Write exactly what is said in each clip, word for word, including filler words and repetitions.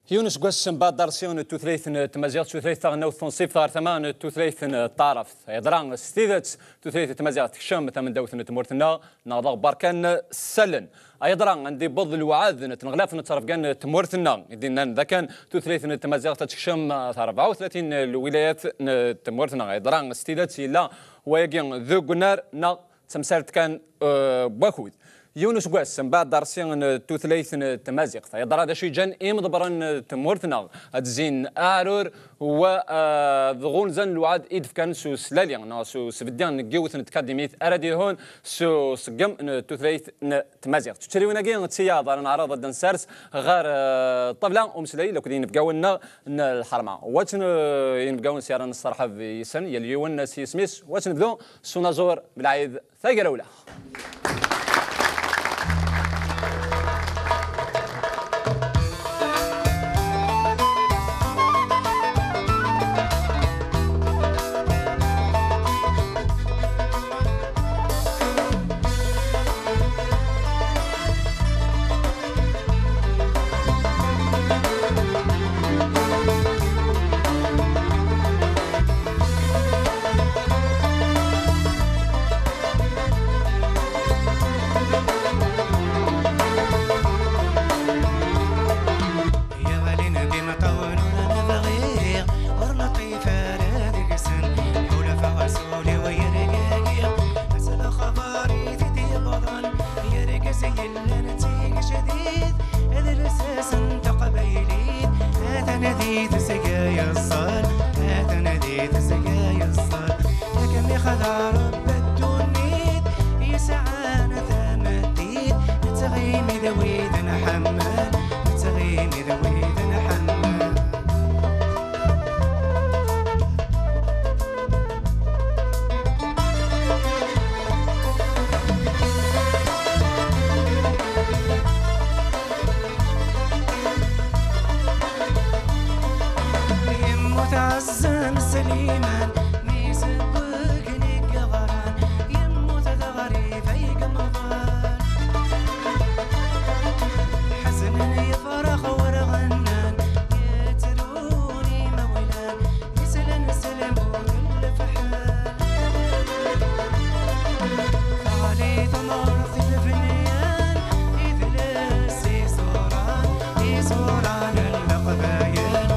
Yiwen useggas mbeɛd aḍris n tutlayt n tmaziɣt, tutlayt taɣelnawt tunṣibt ɣer tama n tutlayt n taɛrabt. Yeḍra s tidet, tutlayt n tmaziɣt tekcem tamendawt n tmurt-nneɣ, neɣ d aɣebbar kan s allen. Yeḍra anda yewweḍ lewɛad n tneɣlaft n ttrebga n tmurt-nneɣ, i d-yennan d akken tutlayt n tmaziɣt ad tekcem ɣer rebɛa u tlatin lwilayat n tmurt-nneɣ. Yeḍra s tidet, yella wayagi deg unnar neɣ d tamsalt kan, eh, n wakud. Yiwen useggas mbeɛd aḍris n tutlayt n tmaziɣt, yeḍra d acu yeǧǧan imḍebbren n tmurt-nneɣ ad zzin aɛrur, wa, eh, d ɣunza n lewɛad i d-fkan s uslali neɣ s usbeddi n yiwet n tkadimit ara d-yehun s uṣeggem n tutlayt n tmaziɣt. Tuttriwin-agi d tiyaḍ ara neɛreḍ ad d-nsers ɣer, eh, ṭṭabla umeslay akked yinebgawen-nneɣ n lḥerma. Wa-ten, eh, yinebgawen s ara nesserḥeb yes-sen, yal yiwen s yisem-is. Wa-ten nebdu s unaẓur Belɛid Tagrawla. Yeɣlin d imeṭṭawen ur nebɣi, ur neṭṭif ara deg-sen. Ḥulfaɣ s ul-iw yergagi, s lexbar i t-id-yewwḍen. Yergez yellan d tigejdit, d lsas n teqbaylit. Atan di tesga yeẓẓal, atan di tesga yeẓẓal. Akken ixdeɛ Rebbi ddunit, yesɛan tameddit. Nettɣimi d wid nḥemmel, nettɣimi d wid nḥemmel. Yemmut Ɛezzam Sliman, mi yezweg Akken i yeɣran, yemmut d aɣrib ay yemḍan. Ḥeznen yefrax ur ɣennan, yettrun imawlan, mi slan s lmut n lefḥel. Teɣli tmurt d lbenyan, idles iẓuran, iẓuran n leqbayel,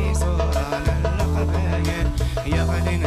iẓuran n leqbayel, yeɣlin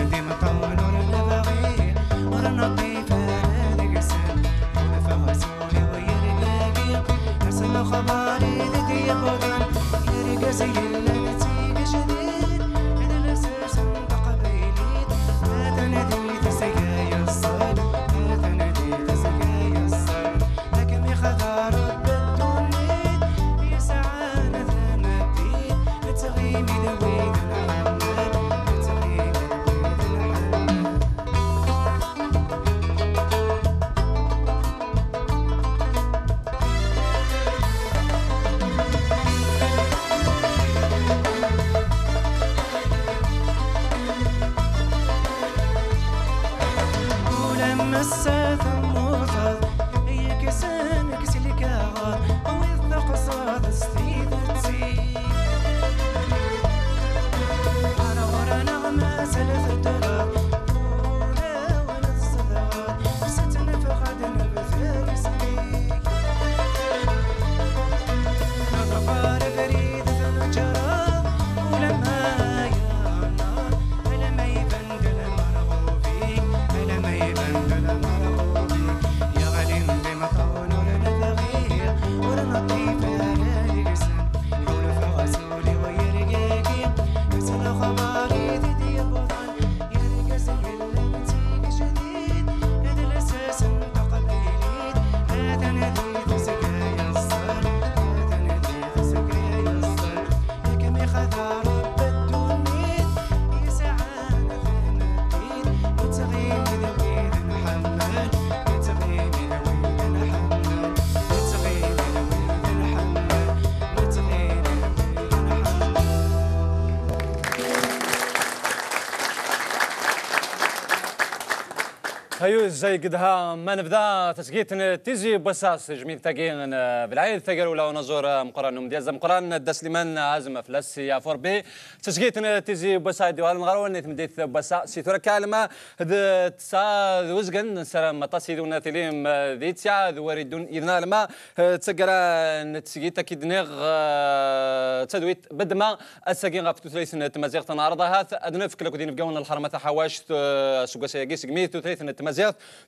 Ayuz ay gedha, ma nebda tasgit n tizi n wass-a s tejmilt-agi n Belɛid, tagarula unaẓur ameqqran n umedyaz ameqqran Dda Sliman Azem fell-as i Afurbi. Tasgit n tizi n wass-a i d-yuɣalen ɣer-wen i tmeddit n wass-a si tura kan alma d tesɛa d uzgen, nessaram aṭas yid-wen ad tilim di tesɛa d wari ddun yid-neɣ alma d taggara n tesgit, ad k-id-nniɣ, eh, d tadwit bedma. Ass-agi ɣef tutlayt n tmaziɣt neɛreḍ ahat ad nefk lakk d inebgawen n lḥerma taḥawact, eh, aseggas-agi segmi tutlayt n tmaziɣt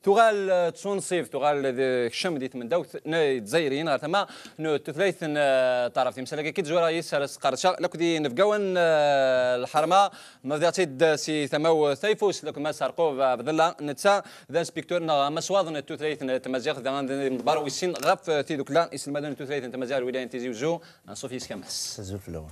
tuɣal, eh, d tunṣibt, tuɣal d kcem di tmendawt n Izzayriyen ɣer tama n tutlayt n, eh, taɛrabt. Imsal-agi ki d-zwareɣ yis ara sqerceɣ lakk d inebgawen, eh, lḥerma. Ma bdiɣ-tt-id si tama-w tayeffust, lakk Mass Ɛerqub Ɛebdella, netta d inspektur neɣ amaswaḍ n tutlayt n tmaziɣt, daɣen d imḍebber wis sin ɣef tidukla iselmaden n tutlayt n tmaziɣt, lwilaya n Tizi Uzzu. Anṣuf yis-k a Mass. Azul fell-awen.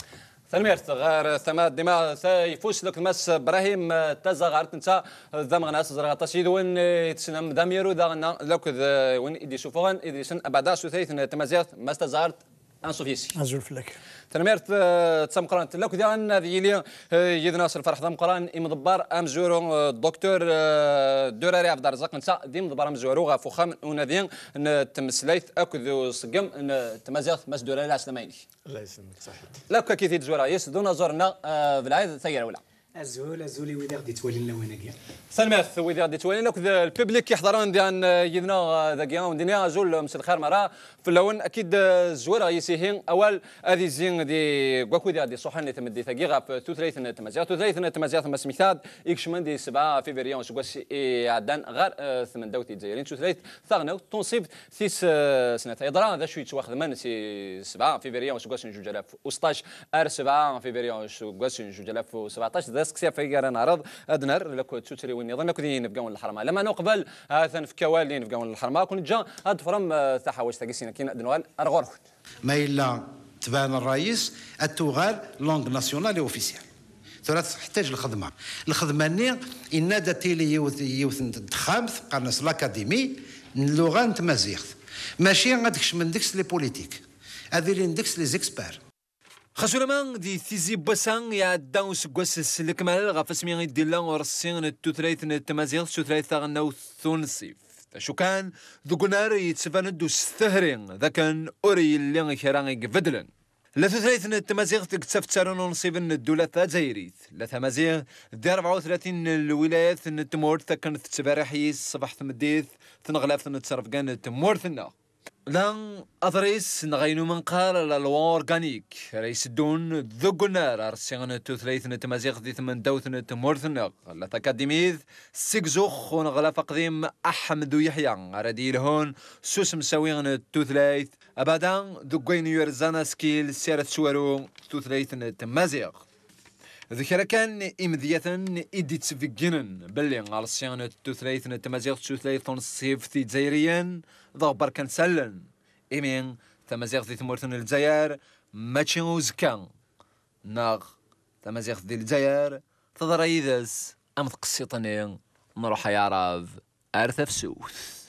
Tanemmirt. Ɣer tama dima tayeffust, lakk Mass Brahim Tazaɣart, netta d ameɣnas, ẓriɣ aṭas yid-wen i tessnem, d amyaru daɣen, lakk d win i d-yessuffuɣen idlisen abeɛda s tutlayt n tmaziɣt. Mass Tazaɣart, anṣuf yis-k. Azul fell-ak. Tanemmirt, eh, d tameqqrant. Lakk diɣen ad yili, eh, yid-neɣ s lferḥ d ameqqran imḍebber amezwaru, eh, Docteur, eh, Durari Ɛebderrezzaq, netta d imḍebber amezwaru ɣef uxxam n unadi n tmeslayt akked uṣeggem n tmaziɣt. Mass Durari, ɛeslama-inek. Allah yesselmek, ṣaḥit. Lakk akka i t-id-zwareɣ yes d unaẓur-nneɣ, eh, Belɛid Tayarawla. Azul, azul i wid i ɣ-d-ittwalin lawan-agi. Tanemmirt wid i ɣ-d-ittwalin akked lpiblik iḥeḍren diɣen, eh, yid-neɣ, eh, dagi, ad wen-d-iniɣ azul, mselxir merra fell-awen. Ad k-id-zwareɣ yes ihi awal ad izzi di wakud i ɣ-d-iṣuḥen i tmeddit-agi ɣef tutlayt n tmaziɣt. Tutlayt n tmaziɣt ma smektaɣ-d ikecmen di sebɛa février useggas iɛeddan ɣer, eh, tmendawt izzayrin d tutlayt taɣelnawt tunṣibt tis, eh, snat. Yeḍra d acu yettwaxedmen si sebɛa février useggas n zuǧ alaf u seṭṭac ar sebɛa février useggas n zuǧ alaf u sebeɛṭac. D aseqsi ɣef wagi ara neɛreḍ ad nerr lakk d tuttriwin nniḍen akked yinebgawen n lḥerma. Lameɛna uqbel ad nefk awal i yinebgawen n lḥerma, ad ken-ǧǧeɣ ad tefrem, eh, taḥawact-agi, sin akin ad nuɣal ar ɣur-wen. Ma yella tban ṛṛay-is, ad tuɣal langue nationale et officielle. Tura teḥtaǧ lxedma. Lxedma-nni, yenna-d ad tili yiwet, yiwet n texxamt, qqaren-as l'Académie n lluɣa n tmaziɣt. Mačči ad kecmen deg-s les politiques, ad ilin deg-s les experts. Xas ulamma di tizi n wass-a iɛedda useggas s lekmal ɣef asmi i d-illa ureṣṣi n tutlayt n tmaziɣt s tutlayt taɣelnawt tunṣibt. D acu kan, deg unnar yettban-d ustehri d akken ur yelli kra i ibeddlen. La tutlayt n tmaziɣt deg ttaf ttarun unṣib n ddula tazzayrit. La tamaziɣt di rebɛa u tlatin n lwilayat n tmurt akken tettberriḥ yis ṣṣbeḥ tmeddit tneɣlaft n ttrebga n tmurt-nneɣ. La aḍris neɣ ayen umi neqqar la loi organique ara iseddun deg unnar areṣṣi n tutlayt n tmaziɣt di tmendawt n tmurt-nneɣ. La takadimit tessegzux uneɣlaf aqdim Aḥmed Uyeḥya ara d-yelhun s usemsawi n tutlayt, abada deg wayen yurzan askil si ara tettwaru tutlayt n tmaziɣt. D kra kan imedyaten i d-ittbegginen belli areṣṣi n tutlayt n tmaziɣt d tutlayt tunṣibt izzayriyen d aɣebbar kan s allen, imi tamaziɣt di tmurt n Lezzayer mačči i uzekka, neɣ tamaziɣt di Lezzayer teḍra yid-s am tqessiṭ-nni n Ruḥ ay Aɛrab ar tafsut.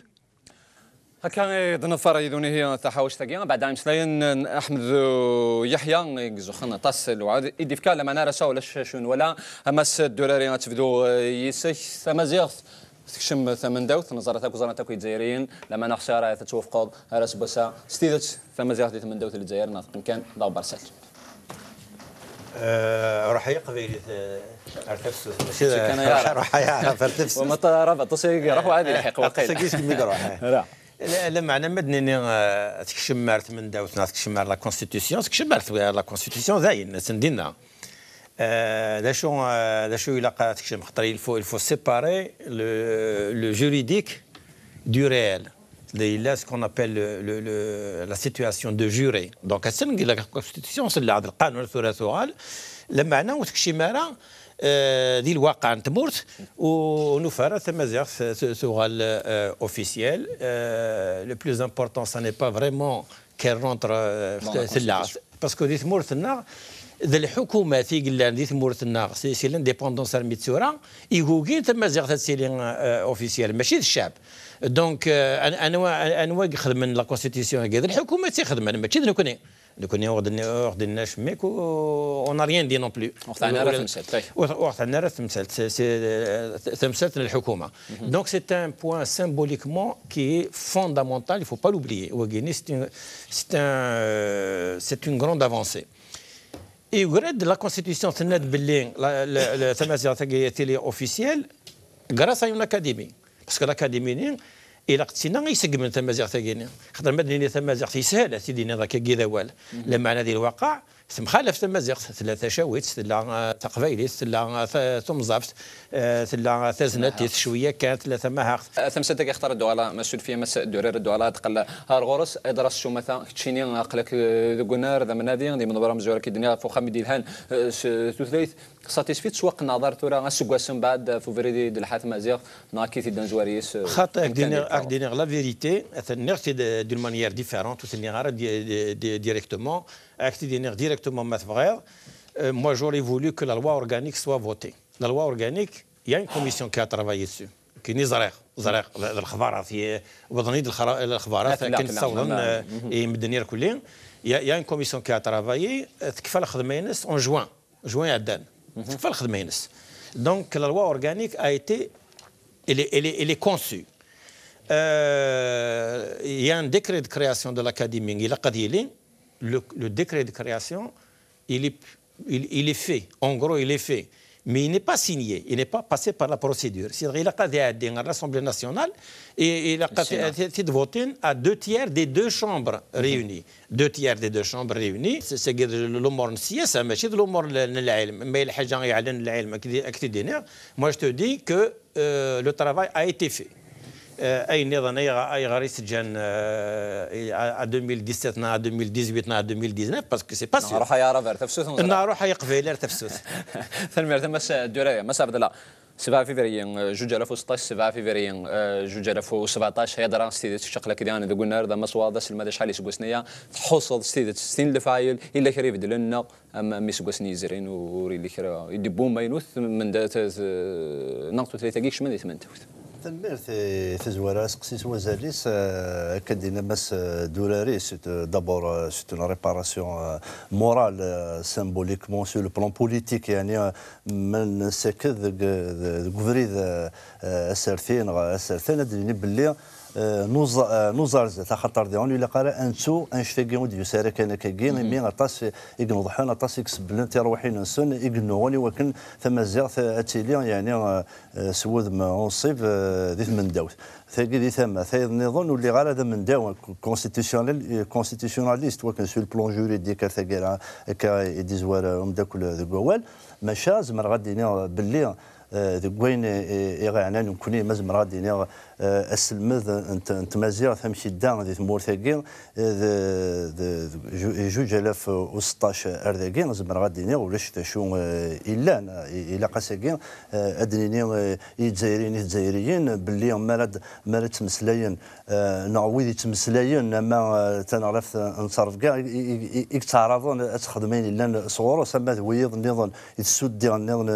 Akka i d-neḍfer yid-wen ihi taḥawact-agi, beɛda imeslayen n Aḥmed Yeḥya i izuxxen aṭas lweɛd i d-ifka, lameɛna ar ass-a ulac acu nwala. A Mass Durari, ad tebdu, eh, yis-k. Tamaziɣt tekcem tamendawt, neẓra-t akk, ẓran-t akk Izzayriyen, lameɛna xṣir ara tettwafqeḍ ar aseggas-a s tidet tamaziɣt di tmendawt n Lezzayer neɣ teqqim kan d aɣebbar s allen. Eh, ruḥ ay aqbaylit, eh, ar tafsut. Mačči d kan ay aɛrab. Ruḥ ay aɛrab ar tafsut. Wama ṭ-, aɛrab aṭas ay iruḥ, wɛad ilḥiq, waqil. Aṭas-agi segmi d-ruḥ, eh. Ala. La, lameɛna ma d-nini, eh, tekcem ar tmendawt neɣ tekcem ar la constitution, tekcem ar t-, la constitution dayen, aten dinna. Eh, d acu, eh, d acu ilaq ad tekcem? Xaṭer il faut, il faut séparer le, le juridique du réel. Yella ce qu'on appelle le, le, le, la situation de juré. Donc, ass-a, la constitution, c'est la, le qanun, tura tuɣal, lameɛna ur tekcim ara, euh, di lwaqiɛ n tmurt, u nufa ara tamaziɣt tu-, tuɣal, euh, officielle. Euh, le plus important, ça n'est pas vraiment qu'elle rentre, euh, tella. Parce que di tmurt-nneɣ, d lḥukumat i yellan di tmurt-nneɣ, si, si l'indépendance armi d tura, i yugin tamaziɣt ad tili, euh, officielle, mačči d ccɛeb. Donc, euh, an-, anwa, an-, anwa i ixedmen la constitution-agi? D lḥukumat i ixedmen, mačči d nekni. Nekkni ur ɣ-d-nni ur ɣ-d-nni acemma, on n'a rien dit non plus. Ur ɣ-teɛni ara temsalt. Ur ɣ-teɛni ara temsalt. Tamsalt n lḥukuma. Donc c'est un point symboliquement qui est fondamental, il ne faut pas l'oublier. Wagini c'est une, c'est un, c'est une grande avancée. Yugra-d la constitution, tenna-d belli tamaziɣt-agi tili officielle grâce à une académie. Parce que l'académie-nni ilaq d tinna i iseggmen tamaziɣt-agi-nni. Xaṭer ma d-nini tamaziɣt yeshel ad t-id-iniḍ akkagi d awal. Lameɛna di lwaqa temxalaf tamaziɣt, tella tacawit, tella taqbaylit, tella tumẓabt, tella taznatit cwiya kan, tella tamahaɣt. Tamsalt-agi xtar ad d-uɣaleɣ, ma ssuref-iyi a Mass Durar, ad d-uɣaleɣ ad d-qelleɣ ɣer ɣur-s. Ad d-ras s umata, keččini aql-ak deg unnar d amnadi d imḍebber amezwar akka i d-nniɣ ɣef uxxam i d-yelhan, s tutlayt. Satisfait s wakken nehḍer tura aseggas mbeɛd ɣef ubrid i d-telḥa tmaziɣt, neɣ akka i t-id-nezwar yis. Xaṭi, ad k-d-iniɣ la vérité, atan nniɣ-t-id d'une manière différente, ur t-nniɣ ara directement, ad k-t-id-iniɣ directement ma tebɣiḍ. Moi j'aurais voulu que la loi organique soit votée. La loi organique, il y a une commission qui a travaillé dessus. Kini ẓriɣ, ẓriɣ d lexbarat, wwḍen-iyi-d lexbarat akken ssawḍen i medden irkelli. Il y a une commission qui a travaillé, tekfa lxedma-ines en juin. Juin iɛeddan. Tekfa lxedma-ines. Donc la loi organique a été, elle est, elle est, elle est conçue. Euh, il y a un décret de création de l'académie, il a le, le décret de création, il est, il, il est fait. En gros, il est fait. Mais il n'est pas signé, il n'est pas passé par la procédure. C'est-à-dire, il a l'Assemblée nationale et il a été voté à deux tiers des deux chambres réunies. Deux tiers des deux chambres réunies. C'est l'umur n siyasa, mačči d l'umur n lɛilm. Ma yella ḥaǧa yeɛlan lɛilm, ad k-t-id-iniɣ. Moi, je te dis que euh, le travail a été fait. Ayen nniḍen ayɣer i s-ǧǧan à deux mille dix-sept neɣ à deux mille dix-huit neɣ à deux mille dix-neuf, parce que c'est pas sûr. Nruḥ ay aɛrab ar tafsut. Nruḥ ay aqbayli ar tafsut. Tanemmirt a Mass Duraya. Mass Abdallah, sebɛa février, juǧ alaf u seṭṭac, sebɛa février, juǧ alaf u sebeɛṭac, heḍra s tidet, kečč aql-ak diɣen deg unnar d amaswaḍ, d aselmad acḥal iseggasen aya, tḥusseḍ s tidet s tin lefɛayel, yella kra ibeddlen neɣ Am, am iseggasen yezrin, ur yelli kra i d-iwwi umaynut, menda neɣ tutlayt-agi kecmen di tmendawt. Tanemmirt i tazwara, aseqsi s wazal-is, akka d-yenna Mass Durari, c'est, d'abord, c'est une réparation morale, symboliquement, sur le plan politique, yeɛni ma nessaked deg, deg ubrid aserti neɣ asertan, ad d-nini belli nuẓ-, nuẓar zdat, axaṭer diɣen ur ilaq ara ad nettu annect-agi ur d-yusi ara kan akkagi, imi aṭas i ineḍḥen, aṭas i isebblen tirwiḥin-nsen, i yennuɣen i wakken tamaziɣt ad tili, yeɛni, s wudem unṣib di tmendawt. Tagi di tama, tayeḍ nniḍen ur lliɣ ara d amendaw, constitutionnel-, constitutionnaliste, wakken sur le plan juridique ar taggara, akka i d-izwar umeddakel deg wawal, maca zemreɣ ad d-iniɣ belli deg wayen i ɣ-iɛnan nekkni, ma zemreɣ ad d-iniɣ, aselmed n tmaziɣt amek yedda di tmurt-agi, d juj alaf u seṭṭac ar dagi, zemreɣ ad d-iniɣ ulac d acu illan. Ilaq ass-agi ad d-nini i Yizzayriyen, i Tezzayriyin, belli mi ara ttmeslayen neɣ wid yettmeslayen ama taneɣlaft n ttrebga i yettɛaraḍen ad texdem ayen illan sɣur-s, ama d wiyiḍ nniḍen i tsuddin nniḍen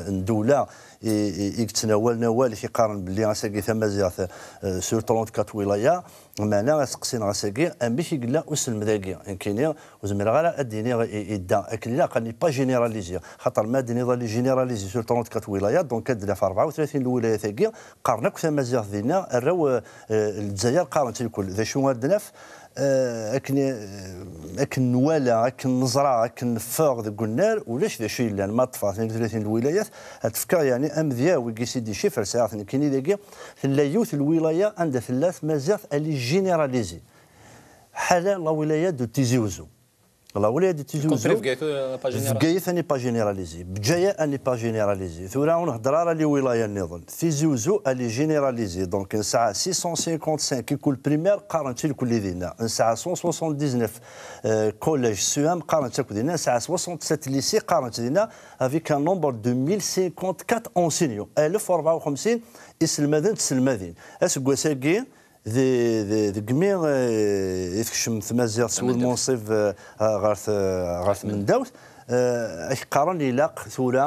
n ddewla i yettnawalen awal, i k-iqqaren belli ass-agi tamaziɣt sur trente-quatre wilaya. Meɛna aseqsi-nneɣ ass-agi, amek i yella uselmed-agi? Nekkini ur zmireɣ ara ad d-iniɣ yedda akken ilaq, à ne pas généraliser. Xaṭer ma ad d-iniḍ ad généraliser sur trente-quatre wilaya, donc ad d-naf rebɛa u tlatin lwilayat-agi qqaren akk tamaziɣt dinna, arraw n Lezzayer qqaren-tt lkul. D acu ad d-naf? Akken, akken nwala, akken neẓra, akken neffeɣ deg unnar, ulac d acu yellan. Ma ṭṭfeɣ tnin u tlatin lwilayat, ad tefkeɣ yeɛni amedya wigi s-id-icif ar sɛiɣ-t nekkini dagi, tella yiwet lwilaya anda tella tmaziɣt elle est généralisée. Ḥala la wilaya de Tizi Ouzou. La wilaya de Tizi Ouzou. Bgayet, elle n'est pas généralisée. Bgayet, elle n'est pas généralisée. Bgaya, elle n'est pas généralisée. Tura ur nhedder ara les wilayas nniḍen. Tizi Ouzou, elle est généralisée. Donc nesɛa six cent cinquante-cinq écoles primaires qqaren-tt lkul dinna. Nesɛa cent soixante-dix-neuf collèges, CEM qqaren-tt akk dinna. Nesɛa soixante-sept lycées qqaren-tt dinna, avec un nombre de mille cinquante-quatre enseignants. Alef u rebɛa u xemsin iselmaden d tselmadin. Aseggas-agi, deg mi i tekcem tmaziɣt s wudem unṣib ɣer tmendawt, ak-qqaren ilaq tura,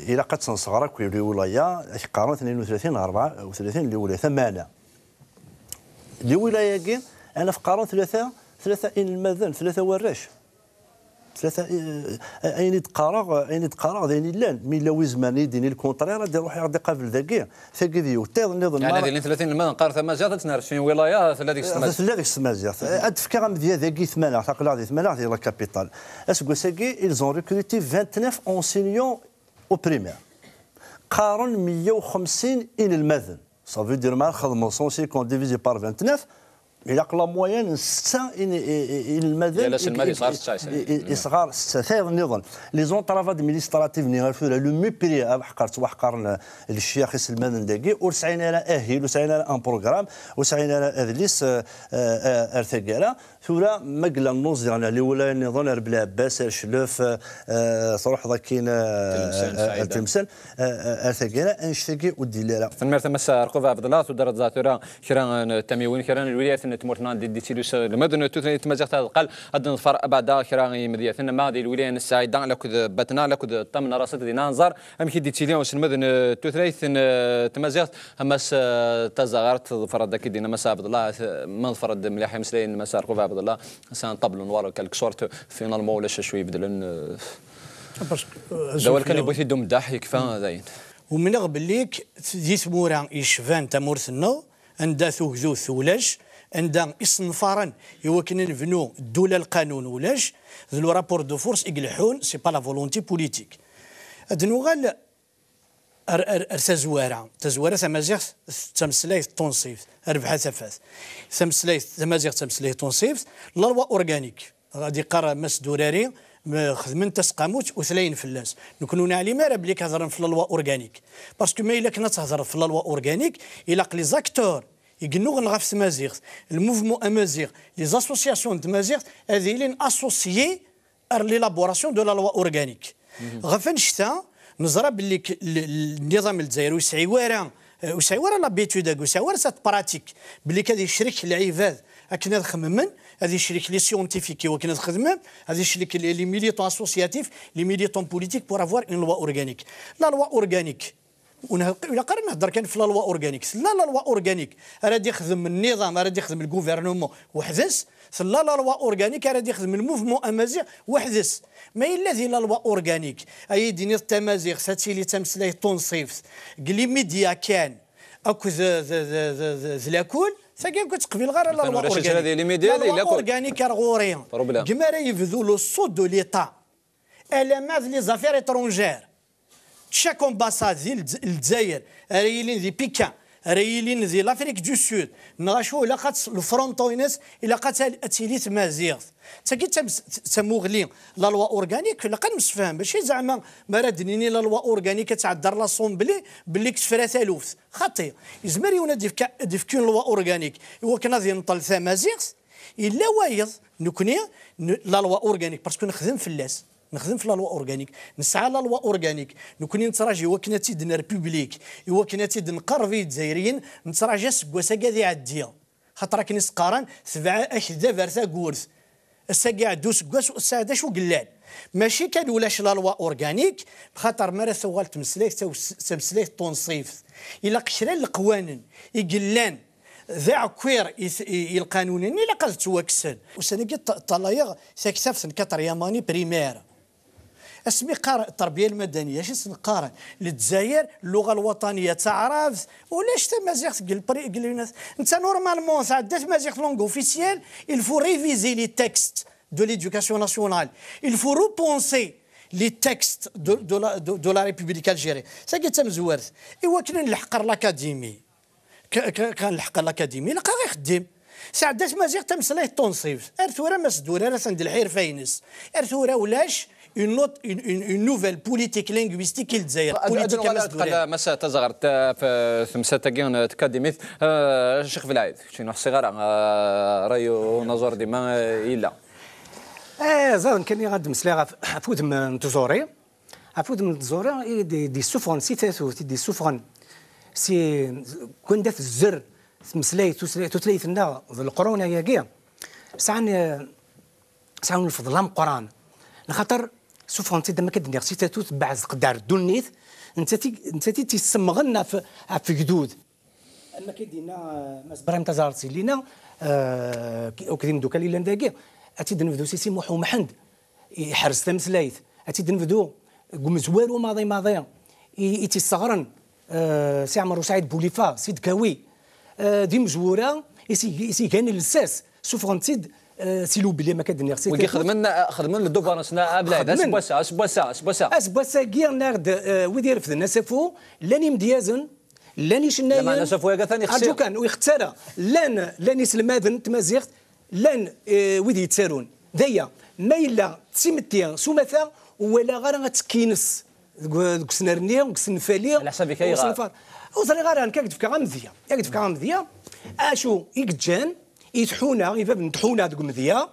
ilaq ad tenseɣ akk lwilaya, ak-qqaren tnin u tlatin ɣer rebɛa u tlatin lwilaya. Tameɛna, lwilaya-agi, ad naf qqaren tlata, Tlata inelmaden, tlata warrac. Tlata, eh, ayen i d-qqareɣ, ayen i d-qqareɣ d ayen illan. Mi yella wi zemren ad d-yini le contraire, ad iruḥ ad iqabel dagi. Tagi d yiwet. Tayeḍ nniḍen. Yeɛni ad ilin tlata inelmaden qqaren tamaziɣt, ad tt-nerr s win wilayaḍ, tella deg-s tmaziɣt. Tella deg-s tmaziɣt. Ad d-fkeɣ amedya dagi i tmanaɣt, aql-aɣ di tmanaɣt, di la capitale. Aseggas-agi, ils ont recruté vingt-neuf enseignants au primaire. Qqaren meyya u xemsin inelmaden. Ça veut dire, ma txedmeḍ cent cinquante divisé par vingt-neuf, ilaq la moyenne n setta in-, i-, i-, inelmaden. Yal aselmad i-, yesɣar setta, i-, i-, yesɣar setta. Tayeḍ nniḍen, les entraves administratives-nni ar tura, le mépris, aḥqar ttwaḥqaren, eh, lecyax iselmaden dagi, ur sɛin ara ahil, ur sɛin ara un programme, ur sɛin ara adlis, eh, eh, eh, ar taggara. Tura, ma yella nnuẓ diɣen ar liwlaya nniḍen, ar Belɛebbas, ar Cclef, eh, eh, truḥeḍ akkin, eh, Tlemsan, eh, Saɛida. Tlemsan, eh, eh, ar taggara, annect-agi ur d-yelli ara. Tanemmirt a Mass Ɛerqub Ɛebdellah, tudreḍ tura kra n tamiwin, kra n lwilayat n tmurt-nneɣ di d-yettili uselmed n tutlayt n tmaziɣt ad qqal ad neḍfer abeɛda kra n yimedyaten, ama di lwilaya n Saɛida, lakked Batna, lakked Ṭamna Raṣid, dinna ad nẓer amek i d-yettili uselmed n tutlayt n, eh, tmaziɣt. A Mass, eh, Tazaɣert, ḍefreḍ-d akk dinna Mass Ɛebdellah, eh, ma ḍefreḍ-d mliḥ imeslayen n Mass Ɛerqub Ɛebdellah, c'est un tableau noir en quelque sorte, finalement ulac acu ibeddlen, eh, Parce que, euh, d awal kan yewwi-t-id umeddaḥ, yekfa, dayen. Umneɣ belli k-, di tmura yecban tamurt-nneɣ, anda tugdut ulac, anda isenfaren i wakken ad nebnu ddula lqanun ulac, d le rapport de force i ileḥḥun, c'est pas la volonté politique. Ad nuɣal ar, ar, ar tazwara. Tazwara tamaziɣt d tameslayt tunṣibt, a Rebḥa Tafat. Tameslayt, tamaziɣt d tameslayt tunṣibt, la loi organique. Ad iqqar Mass Durari, m-, xedmen tasqamut, utlayen fell-as. Nekni ur neɛlim ara belli k-hedren f la loi organique. Parce que ma yella akken ad thedreḍ f la loi organique, ilaq les acteurs i yennuɣen ɣef tmaziɣt, le mouvement amaziɣ, les associations n tmaziɣt, ad ilin associés ar l'élaboration de la loi organique. Ɣef annect-a, neẓra belli k-, l-, l-, nniḍam n Lezzayer ur yesɛi wara, eh, ur yesɛi wara l'habitude-agi, ur yesɛi wara cette pratique, belli k-, ad yecrek lɛibad akken ad xemmen, ad yecrek les scientifiques i wakken ad xedmen, ad yecrek les, les militants associatifs, les militants politiques pour avoir une loi organique. La loi organique, ur ne-, ilaq ara nehder kan f la loi organique. Tella la loi organique ara d-ixdem nniḍam, ara d-ixdem le gouvernement weḥd-s, tella la loi organique ara d-ixdem le mouvement amaziɣ weḥd-s. Ma yella di la loi organique, ay d-tiniḍ tamaziɣt ad tili d tameslayt tunṣibt, deg les médias kan, akked d, d, d, d, d, d lakul, tagi ur tt-qbileɣ ara la loi organique. La loi organique ar ɣur-i, deg mi ara yebdu le sceau de l'État, alamma d les affaires étrangères. Chaque ambassade di Lez-, Lezzayer, ara yilin di Pékin, ara yilin di l'Afrique du Sud, neɣ acu ilaq ad ts-, le fronton-ines, ilaq ad tal-, ad tili tmaziɣt. Tagi d tams-, d tamuɣli, la loi organique, ilaq ad nemsefham. Mačči zeɛma mi ara d-nini la loi organique ad tɛeddi ar l'Assemblée, belli k-tefra taluft. Xaṭi, yezmer yiwen ad d-yefk, ad d-yefk une loi organique i wakken ad yenṭel tamaziɣt. Yella wayeḍ, nekni, n-, la loi organique, parce que nexdem fell-as. Nexdem f la loi organique. Nesɛa la loi organique. Nekni nettraǧi i wakken ad tt-id-nerr public, i wakken ad tt-id-nqerreb i Yizzayriyen, nettraǧi aseggas-agi ad iɛeddi. Xaṭer akken i s-qqaren, tebɛa akeddab ar tagurt. Ass-agi iɛedda useggas, ur tesɛiḍ d acu yellan. Mačči kan ulac la loi organique, xaṭer mi ara tuɣal tmeslayt d taws-, d tameslayt tunṣibt, ilaq kra n leqwanen i yellan d aɛekkiṛ i t-, i, i lqanun-nni ilaq ad ttwakksen. Ussan-agi ṭ-, ṭṭalayeɣ taktabt n quatrième année primaire. Asmi qqar terbiya lmadaniya, acu i s-neqqar? Lezzayer, lluɣa lwaṭaniya d taɛrabt, ulac tamaziɣt deg lpri-, deg l-, netta normalement tɛedda tmaziɣt langue officielle, il faut réviser les textes de l'éducation nationale, il faut repenser les textes de, de la, de, de la République algérienne. Tagi d tamezwart, i wakken ad nleḥq ar l'académie. K-, k-, kan lḥeqq a l'académie, ilaq-aɣ ixeddim. Sɛedda tmaziɣt tameslayt tunṣibt. Ar tura ma s-d-urar atan d lḥirfa-ines. Ar tura ulac une autre, une, une, une nouvelle politique linguistique i Lezzayer. Ad, ad, politique ad, a Mass ad, Duran. Mass Tazaɣert, eh, f-, temsalt-agi n tkadimit, eh, Ccix Belɛid, kečč ur ḥṣiɣ ara, eh, ṛṛay unaẓur dima, eh, yella. Eh, ẓer kan i ɣad mmeslayeɣ ɣef, ɣef udem n tẓuri. Ɣef udem n tẓuri i d-, d-yessufɣen si tatut, i d-yessufɣen si, deg wanda tezzer tmeslayt, tutlayt, tutlayt-nneɣ d leqrun ayagi, sɛan, eh, sɛan lfeḍl ameqqran. Lxaṭer sufɣen-tt-id, am akka d-nniɣ, si tatut, beɛd tqedder ddunit, nettat i, nettat i tt-yessemɣen ɣef, ɣef ugdud. Am akka i d-yenna, eh, Mass Brahim Taẓarti, lina, eh, ki-, akked imeddukal yellan dagi, ad tt-id-nebdu si Si Muḥ Umḥend, iḥrez tameslayt, ad tt-id-nebdu deg umezwaru maḍi maḍi, i, i tt-isseɣren, eh, Si Ɛmer U Sɛid Bulifa, Si Dkawi, eh, d imezwura i s-, i s-igan lsas, suffɣen-tt-id, eh, si lubli, am akka d-nniɣ, si wigi tatut. Xedmen, xedmen le devoir-nsen, a Belɛid, xedmen. Aseggas-a, aseggas-a, aseggas-a. Aseggas-agi, nniɣ-d, eh, wid irefden asafu, llan imedyazen, llan icennayen. Lameɛna asafu-agi atan ixsi. Arǧu kan, ur ixetti ara. Llan, llan iselmaden n tmaziɣt, llan, eh, wid yettarun. D aya, ma yella d timetti s umata, ur walaɣ ara attekki-ines deg, deg usnerni, deg usenfali, ɛla ḥsab-ik, deg ayɣer? Usenfar. Ur ẓriɣ ara, nekk ad k-d-fkeɣ amedya. Ad k-d-fkeɣ amedya. Acu i yeǧǧan i tḥuna, i bab n tḥuna deg umedya,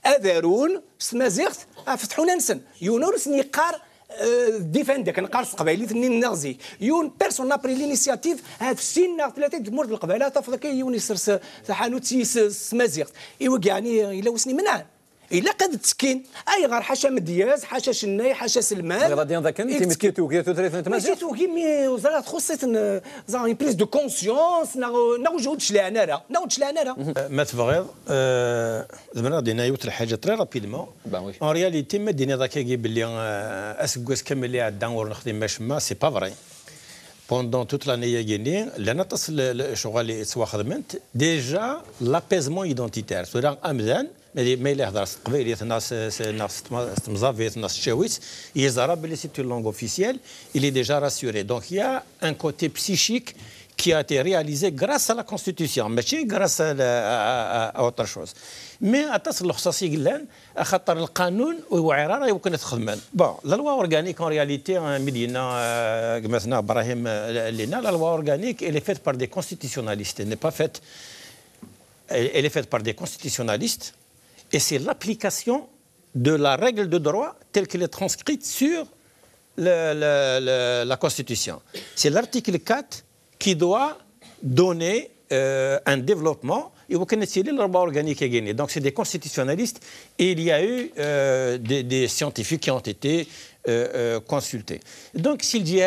ad arun s tmaziɣt ɣef tḥuna-nsen. Yiwen ur sen-yeqqar, eh, défendre, akken qqar s teqbaylit-nni nniɣ zik. Yiwen, personne n'a pris l'initiative, ahat sin neɣ tlata di tmurt n Leqbayel, ad tafeḍ akka yiwen yessers, eh, taḥanut-is s, s tmaziɣt. I wigi, yeɛni, yella wi sen-imenɛen? Ilaq ad ttekkin. Ayɣer? Ḥaca amedyaz, ḥaca acennay, ḥaca aselmad. Tebɣiḍ ad d-tiniḍ akken i timetti ttekkin. Tugi tutlayt n tmaziɣt? Mačči tugi, mi ẓriɣ txuṣṣ-iten, eh, ẓer, une prise de conscience, neɣ, neɣ ur d-cliɛen ara, neɣ ur d-cliɛen ara. Eh, ma tebɣiḍ, eh, zemreɣ ad d-iniɣ yiwet n lḥaǧa très rapidement. Ben oui. En réalité, ma d-tiniḍ akkagi belli, eh, aseggas kamel iɛedda ur nexdim acemma, c'est pas vrai. Pendant toute l'année-agi-nni, llan aṭas n le-, le-, lecɣal i ttwaxedment. Déjà, l'apaisement identitaire. Tura amdan, ma di-, ma yella yehder s teqbaylit, neɣ s, s, neɣ s tma-, s temẓabit, neɣ s tcawit, yeẓra belli c'est une langue officielle, il est déjà rassuré. Donc, il y a un côté psychique qui a été réalisé grâce à la Constitution, mačči grâce à, la- à- à- à autre chose. Mais aṭas n lexṣaṣ i yellan, axaṭer lqanun ur yewɛir ara i wakken ad t-xedmen. Bon, la loi organique, en réalité, hein, mi d-yenna, euh, gma-tneɣ Brahim, euh, Lina, la loi organique, elle est faite par des constitutionnalistes, elle n'est pas faite, elle, elle est faite par des constitutionnalistes, et c'est l'application de la règle de droit telle qu'elle est transcrite sur le- le- le- la Constitution. C'est l'article quatre qui doit donner, euh, un développement. Et vous connaissez le droit organique. Donc, c'est des constitutionnalistes. Et il y a eu, euh, des, des scientifiques qui ont été, euh, euh, consultés. Donc, si je dis,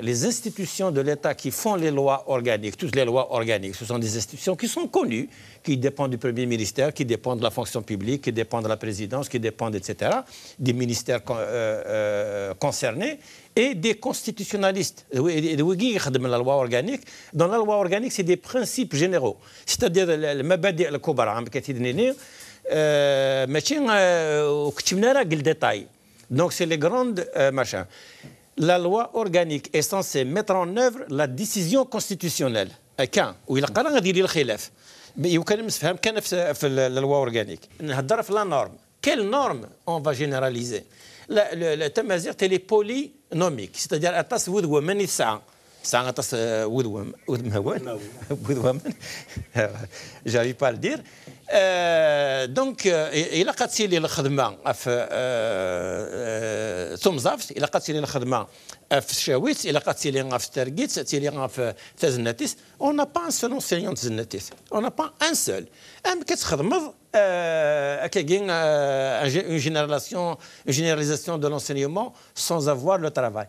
les institutions de l'État qui font les lois organiques, toutes les lois organiques, ce sont des institutions qui sont connues, qui dépendent du Premier ministère, qui dépendent de la fonction publique, qui dépendent de la présidence, qui dépendent, et cetera, des ministères con- euh, euh, concernés, et des constitutionnalistes. Et oui, et oui, qui خدم la loi organique. Dans la loi organique, c'est des principes généraux. C'est-à-dire, le, le مبادئ الكبرى, hein, كتدنيني, euh, ماشي, euh, وكتشمنا راه قل détail. Donc, c'est les grandes, euh, machin. La loi organique est censée mettre en œuvre la décision constitutionnelle. Akka, وإلا قرا غادي يلي الخلاف. Mais يمكن نسفهم كان في, في la loi organique. نهضر في la norme. Quelle norme on va généraliser? La, le, la tamaziɣt, elle est polynomique, c'est-à-dire aṭas n wudmawen i tesɛa. Tesɛa aṭas, euh, wudmawen, wudmawen. Wudmawen. J'arrive pas à le dire. Euh, donc, euh, i- ilaq ad tili lxedma ɣef, euh, euh, tumẓaft, ilaq ad tili lxedma ɣef tcawit, ilaq ad tili ɣef targit, ad tili ɣef tazennatit. On n'a pas un seul enseignant de tazennatit. On n'a pas un seul. Amek ad txedmeḍ, euh, akkagi, euh, un gé- une généralisation, une généralisation de l'enseignement sans avoir le travail?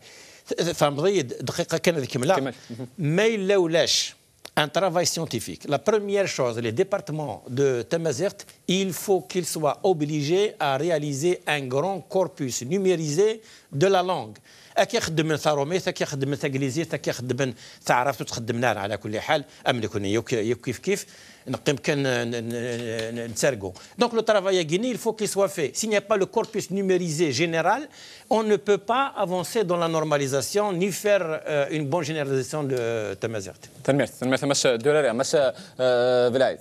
Tfehmeḍ-iyi-d, dqiqa kan ad kemmleɣ. Kemmel. Ma yella ulac un travail scientifique, la première chose, les départements de tamazirt, il faut qu'ils soient obligés à réaliser un grand corpus numérisé de la langue. Akka xeddmen tarumit, akka xeddmen taglizit, akka xeddmen taɛrabt, ur txeddmen ara, ala kulli ḥal, am nekni, yakk, yakk kif kif, neqqim kan n- n- n- n- nettargu. Donc le travail-agi-nni, il faut qu'il soit fait. S'il n'y a pas le corpus numérisé général, on ne peut pas avancer dans la normalisation ni faire, euh, une bonne généralisation de tamazirt. Tanemmirt, tanemmirt a Mass Durari, a Mass, euh, Belɛid.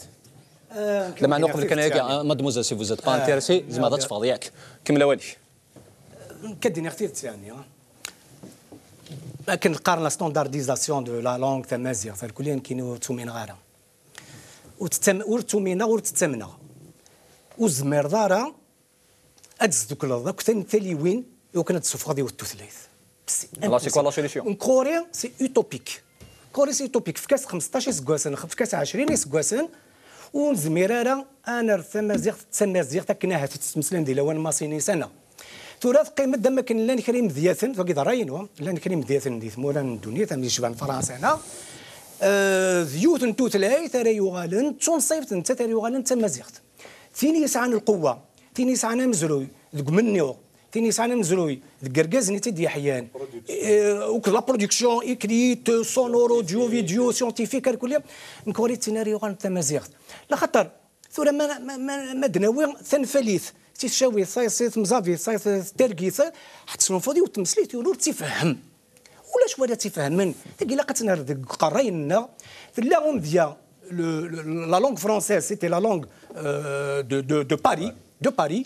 Lameɛna uqbel kan aya, mademoiselle, si vous êtes pas intéressée, tzemreḍ ad teffɣeḍ, yak. Kemmel awal-ik. Nekk ad d-iniɣ tidet, yeɛni, akken qqaren la standardisation de la langue tamaziɣt, alkul nekkini ur ttumineɣ ara. Ur tettam- ur ttumineɣ, ur ttamneɣ. Ur tezmireḍ ara ad tesdukleḍ akk tan- taliwin i wakken ad tessufɣeḍ yiwet tutlayt. Là, c'est quoi la solution? Une Corée, c'est utopique. Corée, c'est utopique. Fkas xmesṭac iseggasen, fkas ɛecrin iseggasen, ur nezmir ara ad nerr tamaziɣt d tamaziɣt akken ahat i tt-ttmeslayen di lawan n Masini sana. Tura teqqim-d am akken llan kra imedyaten, wagi d ṛṛay-inu, llan kra imedyaten di tmura n ddunit, am yecban Fransa, neɣ Eh, d yiwet n tutlayt ara yuɣalen d tunṣibt, nettat ara yuɣalen d tamaziɣt. Tin yesɛan lqewwa, tin yesɛan amezruy deg umennuɣ, tin yesɛan amezruy deg yergazen i tt-id-yeḥyan, eh, akked la production écrite, sonore, audio, vidéo, scientifique, ar kulli, nekk ɣur-i d tin ara yuɣalen d tamaziɣt. Laxaṭer tura ma, ma, ma, ma d-nawi tanfalit, si tcawit, si, si temẓabit, si, si targit, ḥedd tesnulfuḍ yiwet tmeslit, yiwen ur tt-ifehhem. Ulac wara tt-ifehmen. Tagi ilaq ad tt-nerr deg uqerray-nneɣ. Tella umedya, le, le, la langue française, c'était la langue, euh, de, de, de Paris, de Paris.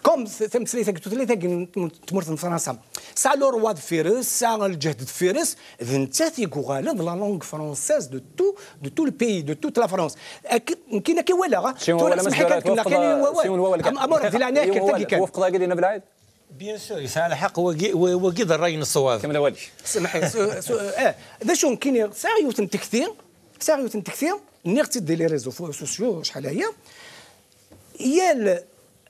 Comme t-, tameslayt-agi, tutlayt-agi n tmurt n Fransa, tesɛa le roi deffir-s, tesɛa lǧehd deffir-s, d nettat i yuɣalen d la langue française de tout, de tout le pays, de toute la France. Ak-, nekkini akka i walaɣ, ah. Tura smeḥ-iyi kan, kemmleɣ kan yiwen wawal. Am-, amur di leɛnaya-k, tagi kan. Twafqeḍ-agi Dina Belɛid? Bien sûr, yesɛa lḥeqq, wagi, wa-, wagi d ṛṛay n ṣṣwab. Kemmel awal-ik. Smeḥ-iyi, su-, su-, eh, d acu nekkini, sɛiɣ yiwet n tekti, sɛiɣ yiwet n tekti, nniɣ-tt-id di les réseaux fo-, sociaux, acḥal aya. Yal,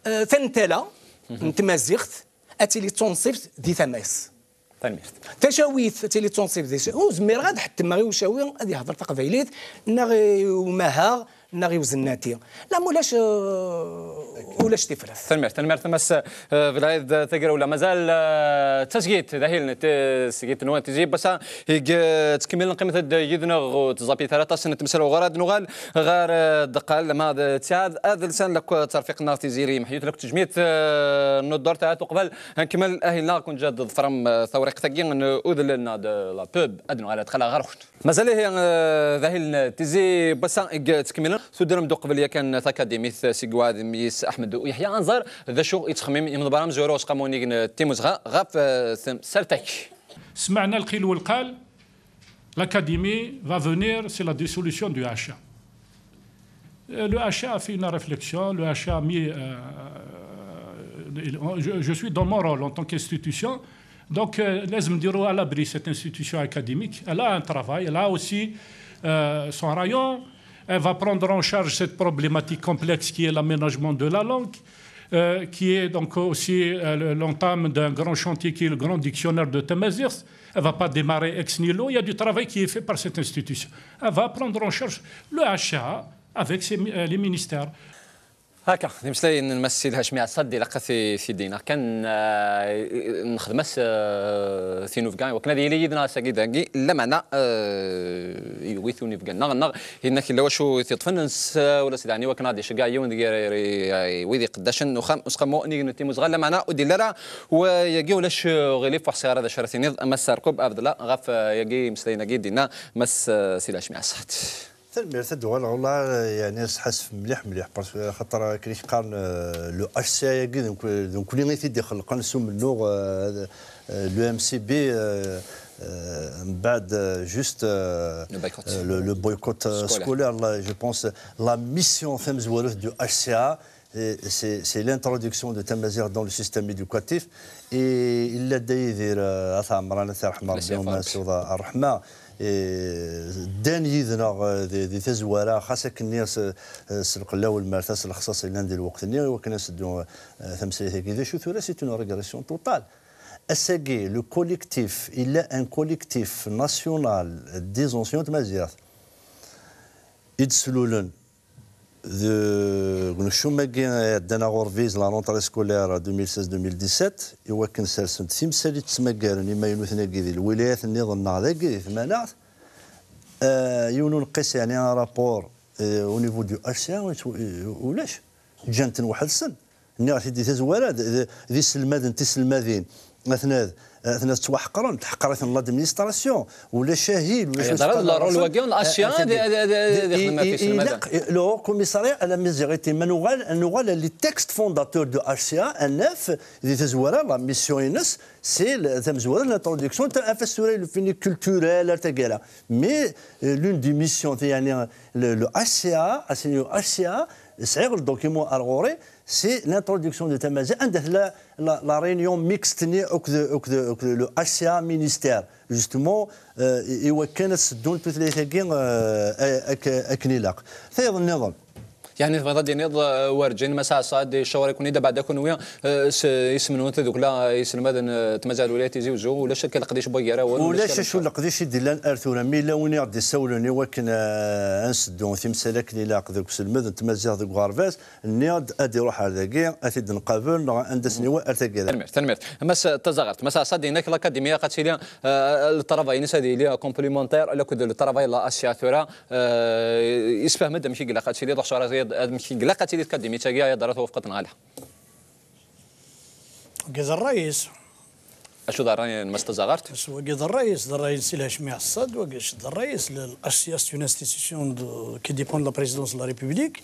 eh, tantala n tmaziɣt ad tili d tunṣibt di tama-s. Tanemmirt. Tacawit ad tili d tunṣibt di tama-s. Ur zmireɣ ad ḥettmeɣ i ucawi ad yehder taqbaylit, neɣ i umahaɣ, neɣ i uzennati. La, ma ulac, eh, ulac tifrat. Tanemmirt, tanemmirt a Mass, eh, Belɛid Tagrawla. Mazal, eh, d tasgit, d ahil n tesgit-nwen, Tizi n wass-a, i, eh, yettkemmilen. Qqimet-d yid-neɣ, ur ttẓapit ara aṭas n temsal uɣur ad nuɣal ɣer, eh, ddeqqa, lma d ttiɛad, ad lsan lakk ttṛafiq-nneɣ Tiziri Meḥyut, lakk tejmilt, eh, n uddurt, ahat uqbel ad nkemmel ahil-nneɣ, ad ken-ǧǧeɣ ad tḍefrem, eh, tawriqt-agi n udellel-nneɣ d la pub, ad nuɣal ad dxaleɣ ɣer-went. Mazal ihi, eh, d ahil n Tizi n wass-a i yettkemmilen. Tudrem-d uqbel yakan takadimit seg uɛadim Yis Ḥmed U Yeḥya. Ad nẓer d acu i yettxemmim yimḍebber amezwaru Usqamu unnig n Timmuzɣa ɣef, eh, temsalt-agi. سمعنا القيل والقال, l'académie va venir, c'est la dissolution du H A. Euh, le H A a fait une réflexion, le H A a mis, euh, je, je suis dans mon rôle en tant qu'institution, donc, euh, لازم نديرو à l'abri cette institution académique. Elle a un travail, elle a aussi, euh, son rayon. Elle va prendre en charge cette problématique complexe qui est l'aménagement de la langue, euh, qui est donc aussi, euh, le, l'entame d'un grand chantier qui est le grand dictionnaire de Tamazirt. Elle va pas démarrer ex nihilo. Il y a du travail qui est fait par cette institution. Elle va prendre en charge le H A avec ses mi-, euh, les ministères. Akka, d imeslayen n Mass Sidi Hacmi Ɛessad, ilaq ad t-, t-id-iniɣ kan, ah, nexdem-as, ah, tinubga, i wakken ad yili yid-neɣ ass-agi dagi, lameɛna, ah, yuwi-t unibga-nneɣ, neɣ inna-k yella wacu i t-iṭṭfen, nessawel-as daɣen i wakken ad d-iceggeɛ yiwen deg yer-, yer-, wid iqeddacen n uxxam Usqamu unnig n Timmuzɣa, lameɛna ur d-yelli ara wayagi, ulac, ah, uɣilif, ur ḥṣiɣ ara d acu ara tiniḍ, a Mass Ɛerqub Ɛebdellah, ɣef, ah, yagi imeslayen-agi d-yenna Mass, ah, Sidi Hacmi Ɛessad. Tanemmirt, ad d-uɣaleɣ, wallah, yeɛni, sḥassef mliḥ, mliḥ, parce que, xaṭer, akken i k-qqaren, euh, le H C A-agi, d nekk-, d nekkni i t-id-ixelqen s umennuɣ, euh, euh, le M C B, euh, euh, mbeɛd, euh, juste, euh, Le boycott. Euh, le, le boycott, euh, Scolaire. Scolaire, là, je pense, la mission tamezwarut du H C A, Et c'est, c'est l'introduction de tamaziɣt dans le système éducatif. Et yella Dda Yidir, euh, At Ɛemran, ad t-yerḥem Ṛebbi, Amin Faruq. Siwḍ ar ṛṛeḥma. Et ddan yid-neɣ, euh, di, di tazwara, xas akken-nni s, s lqella u lmerta, s lexṣaṣ yellan di lweqt-nni, i wakken ad s-teddu, euh, tameslayt-agi. D acu tura, c'est une régression totale. Ass-agi, le collectif, il y a un collectif national des enseignants de tmaziɣt i d-slulen deg unekcum-agi iɛeddan aɣurbiz, la rentrée scolaire deux mille seize deux mille dix-sept, i wakken sersen-d timsal i ttmaggaren imaynuten-agi di lwilayat nniḍen neɣ dagi di tmanaɣt, eh, yiwen uneqqis, yeɛni un rapport, eh, au niveau du H C A, ulac, ǧǧan-ten weḥd-sen. Nniɣ-t-id di tazwara, d, d, d iselmaden, tiselmadin, atna, atna ttwaḥeqren, teḥqer-iten l'administration, ulac ahil, ulac. Yeḍra-d le rôle-agi n H C A, ad, ad, ad, ad ixdem ɣef iselmaden. Ilaq, le Haut Commissariat à la Mizérité, ma nuɣal, nuɣal les textes fondateurs de H C A, ad naf, di tazwara, la mission-ines, c'est le, tamezwara, l'introduction, ɣef tura, le fini culturel, ar taggara. Mais, euh, l'une des missions, yeɛni, le, le H C A, ass-nni H C A, sɛiɣ le document ar ɣur-i, c'est l'introduction de tamaziɣt, anda tella la, la réunion mixte-nni akked, akked, akked le H C A ministère, justement, euh, i, i wakken ad seddunt tutlayt-agi, euh, ak-, akken ilaq. Tayeḍ nniḍen. Yeɛni tebɣiḍ ad d-tiniḍ, eh, werǧin Mass Ɛeṣṣad icawer-iken-id abeɛda kunwi, eh, s isem-nwen tadukla, eh, iselmaden, eh, n tmaziɣt n lwilaya Tizi Uzzu, ulac akka leqdic n wagi ara awal, ulac ulac acu akka leqdic. Leqdic i d-illan ar tura, mi yella win i ɣ-d-issawlen i wakken, eh, ad nseddu timsal akken ilaq deg uselmed n tmaziɣt deg uɣerbaz, nniɣ-d ad iruḥ ar dagi, ad t-id-nqabel, neɣ anda s-niwa ar tagi. Tanemmirt, tanemmirt. Mass Tazaɣert, Mass Ɛeṣṣad, yenna-k l'Académie ilaq ad tili, eh, le travail-ines ad yili complémentaire, akked le travail la Asia tura, eh, yessefhem-d amek i ilaq ad tili, donc, amek i ilaq ad tili tkadimit-agi, ay adara twafqeḍ neɣ ala? Wagi d ṛṛay-is. Acu d ṛṛay n Mass Tazaɣert? Wagi d ṛṛay-is, d ṛṛay n Si Lhacmi Ɛeṣṣad, wagi d ṛṛay-is. Le, le H C A, c'est une institution de, qui dépend de la présidence de la République.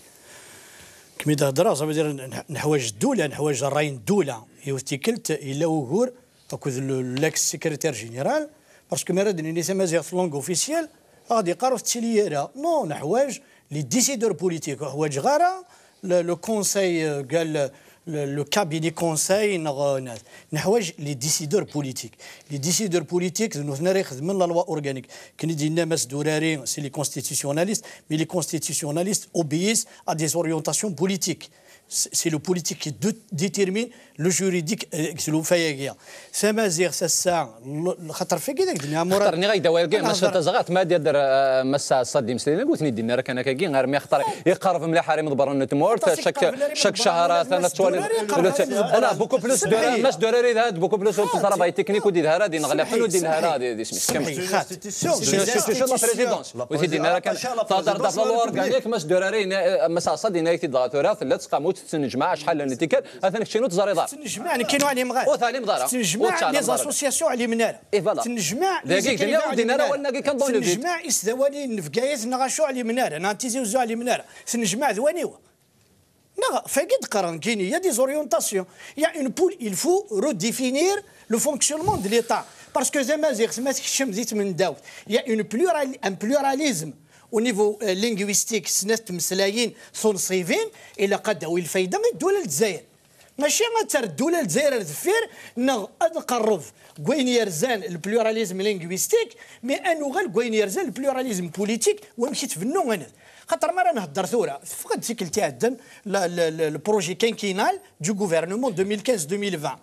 Kmi d-hedreɣ, ça veut dire, n-, neḥwaǧ ddula, neḥwaǧ ṛṛay n ddula. Yiwet tikkelt, yella wugur akked le, l'ex-secrétaire général, parce que mi ara d-nini tamaziɣt langue officielle, ad ɣ-d-iqqar ur tettili ara. Non, neḥwaǧ les décideurs politiques, ur ḥwaǧeɣ ara le, le conseil, euh, قال le, le, le cabinet conseil, neɣ, euh, neḥwaǧ les décideurs politiques. Les décideurs politiques, d nutni ara ixedmen la loi organique. Akken i d-yenna Mass Durari, c'est les constitutionnalistes, mais les constitutionnalistes obéissent à des orientations politiques. C'est, c'est le politique qui dé-, détermine le juridique, euh, deg tlufa-agi. Tamaziɣt ass-a, l-, xaṭer fagi d ak-d-nniɣ, Murad. Xaṭer nniɣ-ak-d awal-agi, Mass Tazaɣert, ma ad d-yader, euh, Mass Ɛeṣṣad d imesliyen, ur ten-id-yenni ara kan akkagi, armi xaṭer iqerreb mliḥ ar imḍebbren n tmurt, chaque, chaque cahar atan ad twali. Ala, beaucoup plus de, Mass Durari d beaucoup plus de travail technique ur d-yelha ara, d ineɣlafen ur d-yelha ara, d, d isem-is. Kemmel. C'est une institution de la présidence. Ur t-id-yenni ara kan. Tehder-d ɣef la loi organique, Mass Durari, euh, Mass Ɛeṣṣad yenna-ak-t-id dɣa tura, tella tseqqamut, tettnejmaɛ acḥal n tikkal, atan keččini ur teẓriḍ ara. Tettnejmaɛ, nekkini ur ɛlimeɣ ara. Ur teɛlimeḍ ara. Tettnejmaɛ, les associations ur ɛlimen ara. Et voilà. Tettnejmaɛ, dagi, les écrivains ur ɛlimen ara. Tettnejmaɛ isdawanen n Bgayet neɣ acu ur ɛlimen ara, neɣ n Tizi Uzzu ur ɛlimen ara. Tettnejmaɛ d waniwa. Neɣ, fagi d-qqaren, kini, il y a des orientations. Il y a une pol-, il faut redéfinir le fonctionnement de l'État. Parce que tamaziɣt, ma tekcem di tmendawt, il y a une plural-, un pluralisme au niveau, euh, linguistique, snat tmeslayin, tunṣibin, ilaq ad d-tawi lfayda i ddula n Lezzayer. Mačči ad terr ddula n Lezzayer ar deffir, neɣ ad nqerreb deg wayen yerzan le pluralisme linguistique, mais ad nuɣal deg wayen yerzan le pluralisme politique, wamek i tbennu, anad. Xaṭer mi ara nhedder tura, teffeɣ-d tikkelt iɛeddan le, le, le, le projet quinquennal du gouvernement deux mille quinze deux mille vingt.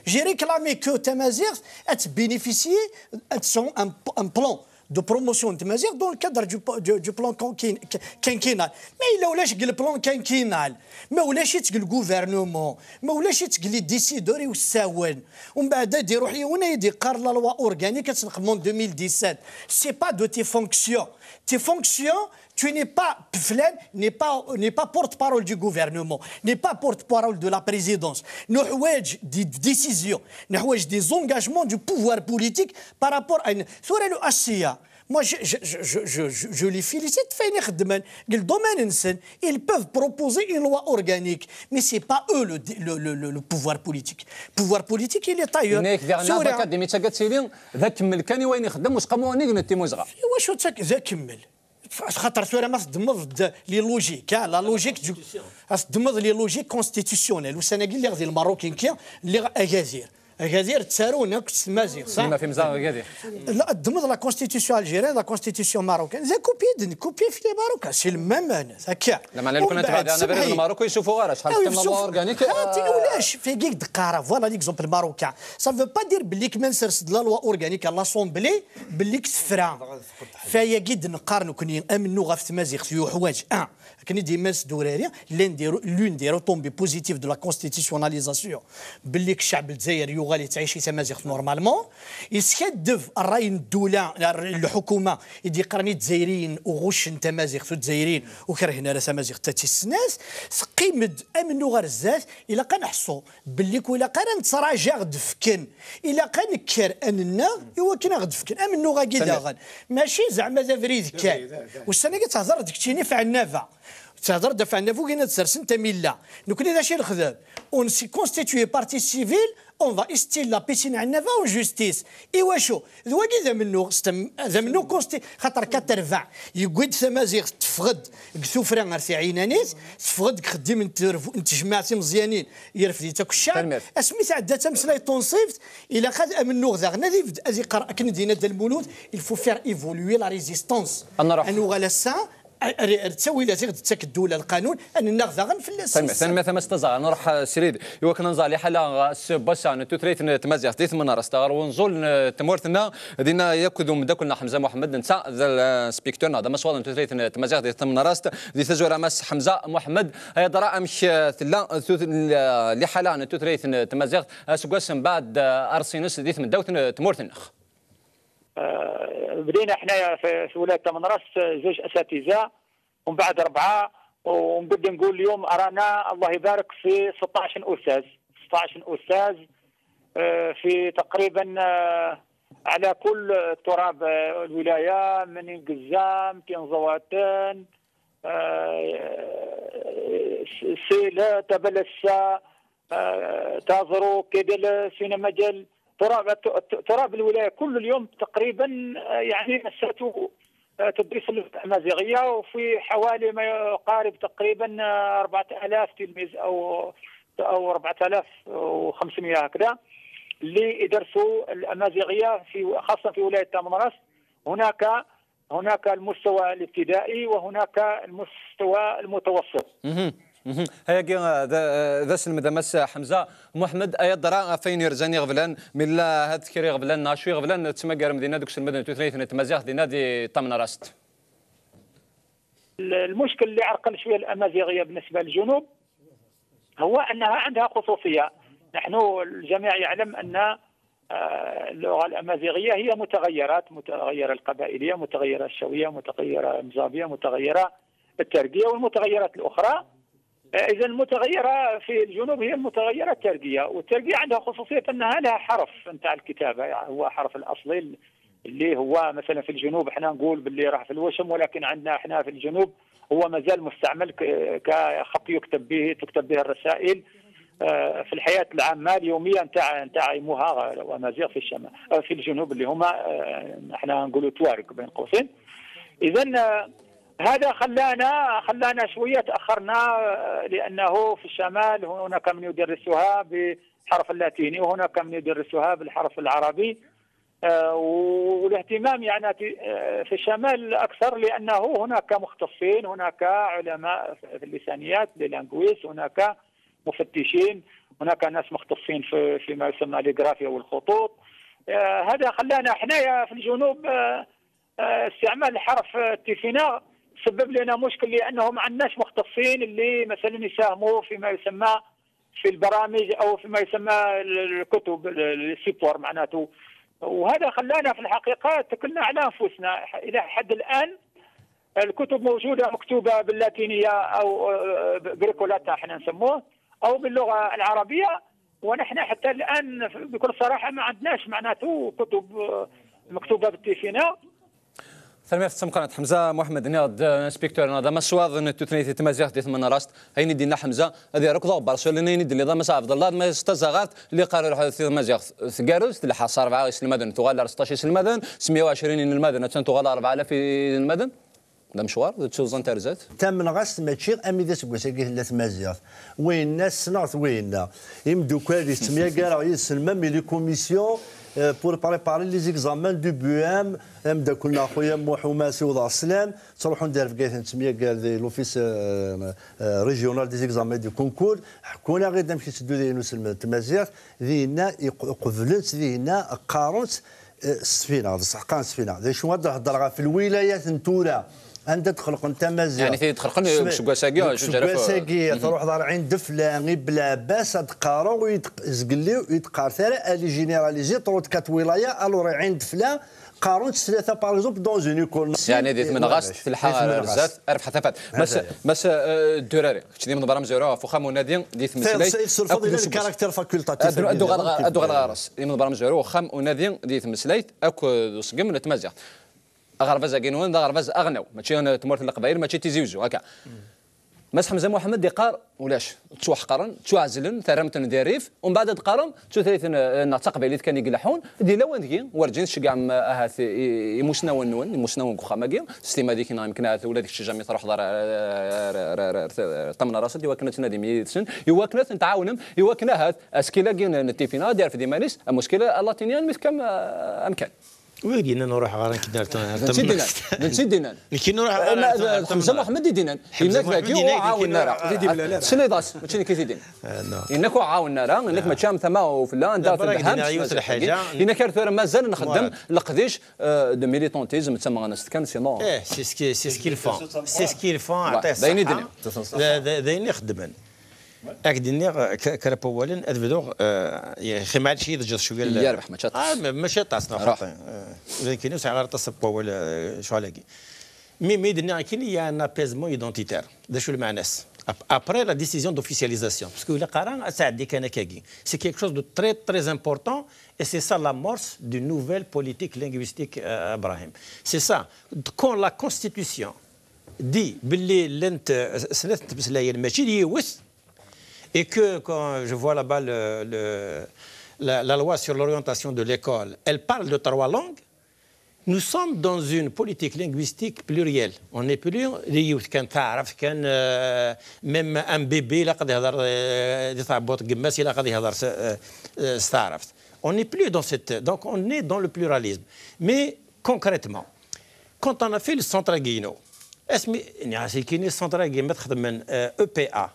J'ai réclamé que tamaziɣt ad tbénéficier, ad tesɛu un, un plan de promotion n tmaziɣt dans le cadre du, du, du plan quinquin-, quinquennal. Ma yella ulac deg le plan quinquennal, ma ulac-itt deg le gouvernement, ma ulac-itt deg les décideurs i usawen, umbeɛd ad d-iruḥ yiwen ad d-iqqar la loi organique ad tt-neqmu en deux mille dix-sept. C'est pas de tes fonctions. Tes fonctions, tu n'es pas, flan n'est pas, n'est pas porte-parole du gouvernement, n'est pas porte-parole de la présidence. Neḥwaǧ des décisions, neḥwaǧ des engagements du pouvoir politique par rapport à une, tura le H C A. Moi, je, je, je, je, je, je, je les félicite, ɣef wayen i xeddmen deg le domaine-nsen. Ils peuvent proposer une loi organique, mais c'est pas eux le, le, le, le, le pouvoir politique. Pouvoir politique, il est ailleurs. Yenna-yak diɣen tura, l'Académie d tagi ad tili d akemmel kan i wayen ixeddem Useqqamu Unnig n Timmuzɣa. Iwacu d tak-, d akemmel? Xaṭer tura ma teddmeḍ-d les logiques, hein, la logique du, ma teddmeḍ les logiques constitutionnelles, ussan-agi lliɣ di Lmerruk nekki, lliɣ Agadir. Agadir ttarun akk s tmaziɣt, sa? Lima fi mzaɣ Agadir. La, ddmeḍ la constitution algérienne, la constitution marocaine, d akupi d nkupi fi Maroc, c'est le même, akka. Lameɛna lukan ad tebɛed ɛna abrid n Lmerruk ur yessufuɣ ara, acḥal teqqimeḍ la loi organique, ah, ulac, figi d-qqareɣ, voilà l'exemple marocain. Ça veut pas dire belli kma nsers-d la loi organique à l'Assemblée, belli tefra. Fayagi d-neqqar nekni, amennuɣ ɣef tmaziɣt yuḥwaǧ, un, akken i d-yemma Mass Durari, l'une des, l'une des retombées positives de la constitutionnalisation, belli ccɛeb n Lezzayer yuɣal yettɛici tamaziɣt normalement, yeskaddeb ṛṛay n ddula, lḥukuma, i d-yeqqaren i Lezzayer ur ɣuccen tamaziɣt, ur Lezzayer ur kerhen ara tamaziɣt, ta d tis snat, teqqim-d amennuɣ ar zdat, ilaq ad neḥṣu belli ur ilaq ara nettraǧu ad ɣ-d-fken, ilaq ad nekker ad nennaɣ i wakken ad ɣ-d-fken amennuɣ-agi daɣen. Mačči zeɛma d abrid kan. Ussan-agi tehder-d keččini ɣef Ɛennaba. Tehder-d ɣef Ɛennaba, ugin ad sersen tamilla. Nekni d acu i nexdem? On s'est constitué partie civile, on va instiller la piscine Ɛennaba en justice. Iwacu? D wagi d amennuɣ, d amennuɣ consti-, xaṭer quatre-vingts yewwi-d tamaziɣt, teffeɣ-d deg tuffra ar tiɛinanit, teffeɣ-d deg xeddim n terf-, n tejmaɛt imeẓyanen, yerfed-itt akk ccɛeb. Asmi tɛedda tameslayt tunṣibt, ilaq ad amennuɣ daɣen ad ibed-, ad iqqar akken i d-yenna Dda Lmulud, il faut faire évoluer la résistance. Ad nuɣal ass-a, Ar ttawilat i ɣ-d-tettak ddula, lqanun, ad nennaɣ daɣen fell-as. Tanemmirt, tanemmirt a Mass Tazaɣar. Nruḥ, eh, srid i wakken ad nẓer liḥala, eh, s wass-a n tutlayt n tmaziɣt di Tmenrast ɣer wenẓul n, eh, tmurt-nneɣ, dinna akked umeddakel-nneɣ Ḥemza Muḥemmed, netta d l-, eh, inspecteur neɣ d amaswaḍ n tutlayt n tmaziɣt di Tmenrast, di tazwara Mass Ḥemza Muḥemmed. Ay adra, amek, eh, tella tut-, l-, liḥala n tutlayt n tmaziɣt aseggas mbeɛd, eh, areṣṣi-ines di tmendawt n tmurt-nneɣ? Eh, بدينا حنايا في، في ولاية تمنراست زوج أساتذة، ومن بعد أربعة، ونقدر نقول اليوم أرانا الله يبارك في ستة عشر أستاذ، ستة عشر أستاذ، آه، في تقريبًا، آه، على كل تراب، آه، الولاية، من قزام، تنزواتن، آه، سيلة، تبلسة، آه، تازرو، كيدل، سينما جل، تراب، ت-، ت-، تراب الولاية كل اليوم تقريبًا، آه، يعني مساته، آه، تدريس اللغة الأمازيغية، وفي حوالي ما يقارب تقريبًا، آه، أربعة آلاف تلميذ أو، أو أربعة آلاف وخمسمية هكذا اللي يدرسوا الأمازيغية في، خاصة في ولاية تامنراست. هناك هناك المستوى الابتدائي وهناك المستوى المتوسط. Mhm, mhm. Ayagi, eh, d, eh, d aselmed a Mass Ḥemza Muḥemmed, ay adra ɣef wayen yerzan iɣeblan, mi yella had kra iɣeblan neɣ acu iɣeblan tettmagarem dinna deg uselmed n tutlayt n tmaziɣt dinna di Tamnarast? المشكل اللي عرقل شوية الأمازيغية بالنسبة للجنوب هو أنها عندها خصوصية. نحن الجميع يعلم أن آه، اللغة الأمازيغية هي متغيرات، متغيرة القبائلية، متغيرة الشاوية، متغيرة المزابية، متغيرة الترقية والمتغيرات الأخرى. آه، إذا المتغيرة في الجنوب هي المتغيرة الترقية، والترقية عندها خصوصية أنها لها حرف نتاع الكتابة، يعني هو حرف الأصلي اللي هو مثلًا في الجنوب احنا نقول باللي راه في الوشم، ولكن عندنا احنا في الجنوب هو مازال مستعمل ك-، كخط يكتب به، تكتب به الرسائل، آه، في الحياة العامة اليومية نتاع، نتاع يموها الأمازيغ في الشمال، آه، في الجنوب اللي هما، آه، احنا نقولوا توارق بين قوسين. إذن، آه، هذا خلانا، خلانا شوية تأخرنا، آه، لأنه في الشمال هناك من يدرسها بحرف اللاتيني وهناك من يدرسها بالحرف العربي. آه، والاهتمام يعني في، آه، في الشمال أكثر، لأنه هناك مختصين، هناك علماء في اللسانيات، les linguistes، هناك مفتشين، هناك ناس مختصين في، فيما يسمى الجغرافيا والخطوط. آه، هذا خلانا حنايا في الجنوب، آه، آه، استعمال الحرف التيفينا سبب لنا مشكل، لأنه ما عندناش مختصين اللي مثلًا يساهموا فيما يسمى في البرامج أو فيما يسمى ال-، الكتب، ال-، ال-، les supports معناته. وهذا خلانا في الحقيقة تكلنا على أنفسنا. إلى حد الآن الكتب موجودة مكتوبة باللاتينية أو، آه، ب-، بريكولاتا احنا نسموه، أو باللغة العربية، ونحن حتى الآن بكل صراحة ما عندناش معناته كتب، آه، مكتوبة بالتيفينا. Tanemmirt d tameqqrant Ḥemza Muḥemmed, niɣ d inspecteur neɣ d amaswaḍ n tutlayt i tmaziɣt di Tmenrast. Ayen i d-yenna Ḥemza ad yerr akk d aɣebbar s wallen, ayen i d-tenniḍ a Mass Ɛebdellah d Mass Tazaɣart, liqar ur ḥadet i tmaziɣt tgerrez, telḥa s rebɛa iselmaden, tuɣal ar seṭṭac iselmaden, s meyya u ɛecrin inelmaden, attan tuɣal ar rebɛa alaf inelmaden. D amecwar, d tuẓẓant ar zdat. Tamenɣast mačči am i d aseggas-agi tella tmaziɣt. Winna ssneɣ-t winna. Imdukkal-is ttemyagareɣ yid-sen, même les commissions, euh, pour préparer les examens du B E M, ameddakel-nneɣ xuya Muḥ Umas iwḍeɣ sslam, ttruḥun-d ar Bgayet nettemyagar di l'office, euh, euh, régional des examens et du concours, ḥekkun-aɣ-id amek itteddu dayen uselmed n tmaziɣt, dinna iq-, qeblen-tt, dinna qqaren-tt, eh, s tfinaɣ, d ṣṣeḥ qqaren s tfinaɣ. D acu ad d-hedreɣ ɣef lwilayat n tura, anda d-xelqen tamaziɣt. Yeɛni, tid d-xelqen deg useggas-agi, deg useggas-agi, mhm, truḥeḍ ɣer Ɛin Defla, i Belɛebbas, ad d-qqareɣ, ur yi-d-, zgelli ur yi-d-qqaret ara, ad généraliser trois quatre wilayas, alors Ɛin Defla, qqaren-tt tlata, par exemple, dans une école. Yeɛni, di Tmenɣast, telḥa ar zdat, rrbeḥ tafat. Mass, Mass, eh, Durari, kečč d imḍebber amezwaru ɣef uxxam unadi di tmeslayt. Tayeḍ, tayeḍ, surfeḍ akked ila useggas. Le caractère facultatif. Ad, ad uɣaleɣ, ad uɣaleɣ ɣer-s. Imḍebber amezwaru, uxxam unadi di tmeslayt akked usegmi n tmaziɣt. Aɣerbaz-agi-nwen d aɣerbaz aɣelnaw, mačči n tmurt n Leqbayel, mačči d Tizi Uzzu, akka. Mass Ḥemza Muḥemmed iqqar, ulac, ttwaḥqren, ttwaɛezlen, terram-ten di rrif, umbeɛd ad qqaren, d tutlayt n, neɣ d taqbaylit kan i ileḥḥun, di lawan deg-i, werǧin tceggɛem, ahat, i, i, imusnawen-nwen, imusnawen deg uxxam-agi, s timmad-ik neɣ yemken ahat ula d kečč jamais truḥeḍ ar, ar, ar Tamenrast, i wakken ad tnadim yid-sen, i wakken ad ten-tɛawnem, i wakken ahat askil-agi n, n ttifina ad yerfed iman-is, amuskil alatini, almi tefkam, eh, amkan. Wi d-yennan ur ruḥeɣ ara nekk ar d netta i d-yennan. Nekk i d-yennan. Xemza Muḥemmed i d-yennan. Yenna-k dagi ur ɛawen ara. Tesliḍ-as, mačči nekk i t-id-yennan. Yenna-k ur ɛawen ara, yenna-k mačči am tama ufella, anda tedham. Yenna-k ar tura mazal nxeddem leqdic de militantisme d tameɣnast kan, sinon. Eh, c'est ce qui, c'est ce qu'ils font. C'est ce qu'ils font. D ayen i d-nniɣ. D ayen i xeddmen. Ad k-d-iniɣ kra n wawalen, ad bduɣ, xi maɛlic i yi-teǧǧeḍ cwiya. Yerbeḥ, mačči aṭas. Ah, mačči aṭas, neɣ xaṭi. Ula d nekkini ur sɛiɣ ara aṭas n wawal ccɣel-agi. Mi, mi d-nniɣ akkin, il y a un apaisement identitaire. D acu lmeɛna-s? Après la décision d'officialisation. Parce que ilaq ara ad tɛeddi kan akkagi. C'est quelque chose de très, très important et c'est ça l'amorce d'une nouvelle politique linguistique, Brahim. C'est ça. Quand la constitution dit belli llant snat n tmeslayin, mačči d yiwet, et que quand je vois là-bas le, le, la, la loi sur l'orientation de l'école, elle parle de trois langues, nous sommes dans une politique linguistique plurielle. On n'est plus d yiwet kan taɛrabt kan, même un bébé ilaq ad ihder di tɛebbuḍt n gma-s, ilaq ad ihder s taɛrabt. On n'est plus dans cette, donc on est dans le pluralisme. Mais concrètement, quand on a fait le centre Aguino, asmi nniɣ-as nekkini centre-agi ma t-xedmen E P A,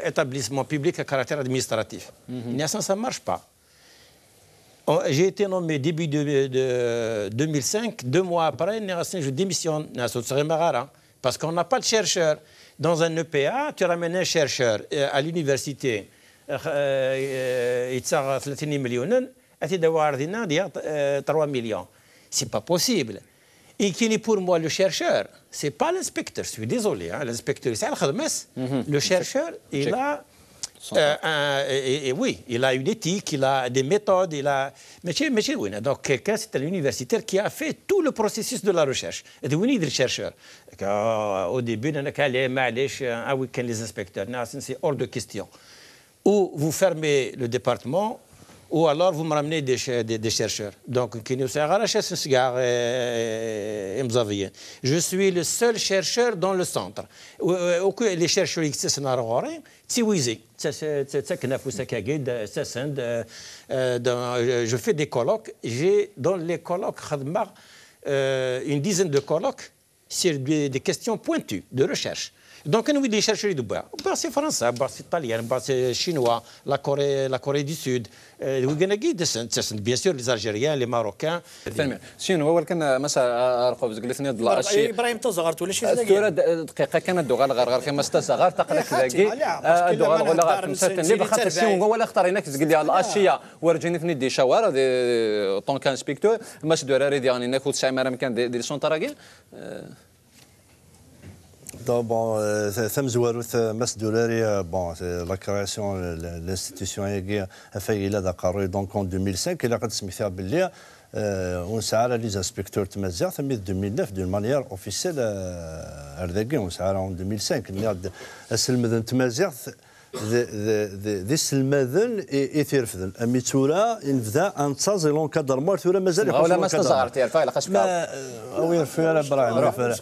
établissement public à caractère administratif, nniɣ-asen ça marche pas. J'ai été nommé début de, de deux mille cinq, deux mois après, nniɣ-asen je démissionne, nniɣ-as ur ttɣimiɣ ara, parce qu'on n'a pas de chercheur. Dans un E P A, tu ramènes un chercheur à l'université, yettaɣ tlata n yimelyunen, ad t-id-awiɣ ɣer dinna, d trois millions. C'est pas possible. Et qui est pour moi le chercheur, c'est pas l'inspecteur, je suis désolé, hein, l'inspecteur, c'est le chercheur, il a, euh, un, et, et, oui, il a une éthique, il a des méthodes, il a. Mais c'est, mais c'est, oui, donc quelqu'un, c'est un universitaire qui a fait tout le processus de la recherche. Et oui, le chercheur. Au début, on a calé, معليش, un week-end les inspecteurs, non, c'est hors de question. Ou vous fermez le département, ou alors vous me ramenez des, des, des chercheurs. Donc, je suis le seul chercheur dans le centre. Les chercheurs existent à Rogoré, Tiwizi, je fais des colloques. J'ai, dans les colloques, une dizaine de colloques, sur des, des questions pointues de recherche. Donc, nous, les chercheurs, c'est français, c'est italien, c'est chinois, la Corée, la Corée du Sud. Bien sûr, les Algériens, les Marocains. Sinon, wawal kan, Mass Arqub, zegli-ten-id la Chine. Ibrahim Tazaɣart, ulac-it dagi. Tura dqiqa kan ad d-uɣaleɣ ɣer ɣer-k, Mass Tazaɣart, aql-ak dagi. Ad d-uɣaleɣ ula ɣer temsalt-nni, bxaṭer sinon wawal axtar-inek zegli la Chine, werǧin i ten-id-icaw ara, en tant qu'inspecteur. Mass Durari, diɣen, inek ur tesɛim ara amkan di, di centre-agi? Donc, bon, tamezwarut, Mass Durari, bon, la création n l'institution-agi, afag yella d aqerruy, donc en deux mille cinq, ilaq ad d-smektiɣ belli ur nesɛi ara les inspecteurs n tmaziɣt, mais de deux mille neuf, d'une manière officielle, ar dagi, ur nesɛi ara en deux mille cinq, nniɣ-d aselmed n tmaziɣt, d, d, d, d iselmaden i, i t-irefden. Ami tura, nebda ad nettaẓ i l'encadrement, ar tura mazal ixuṣṣ l'encadrement. Wala Mass Tazaɣart yerfa, ilaq ad s-fkeɣ. Ma ur yerfi ara Brahim, ur yerfi ara.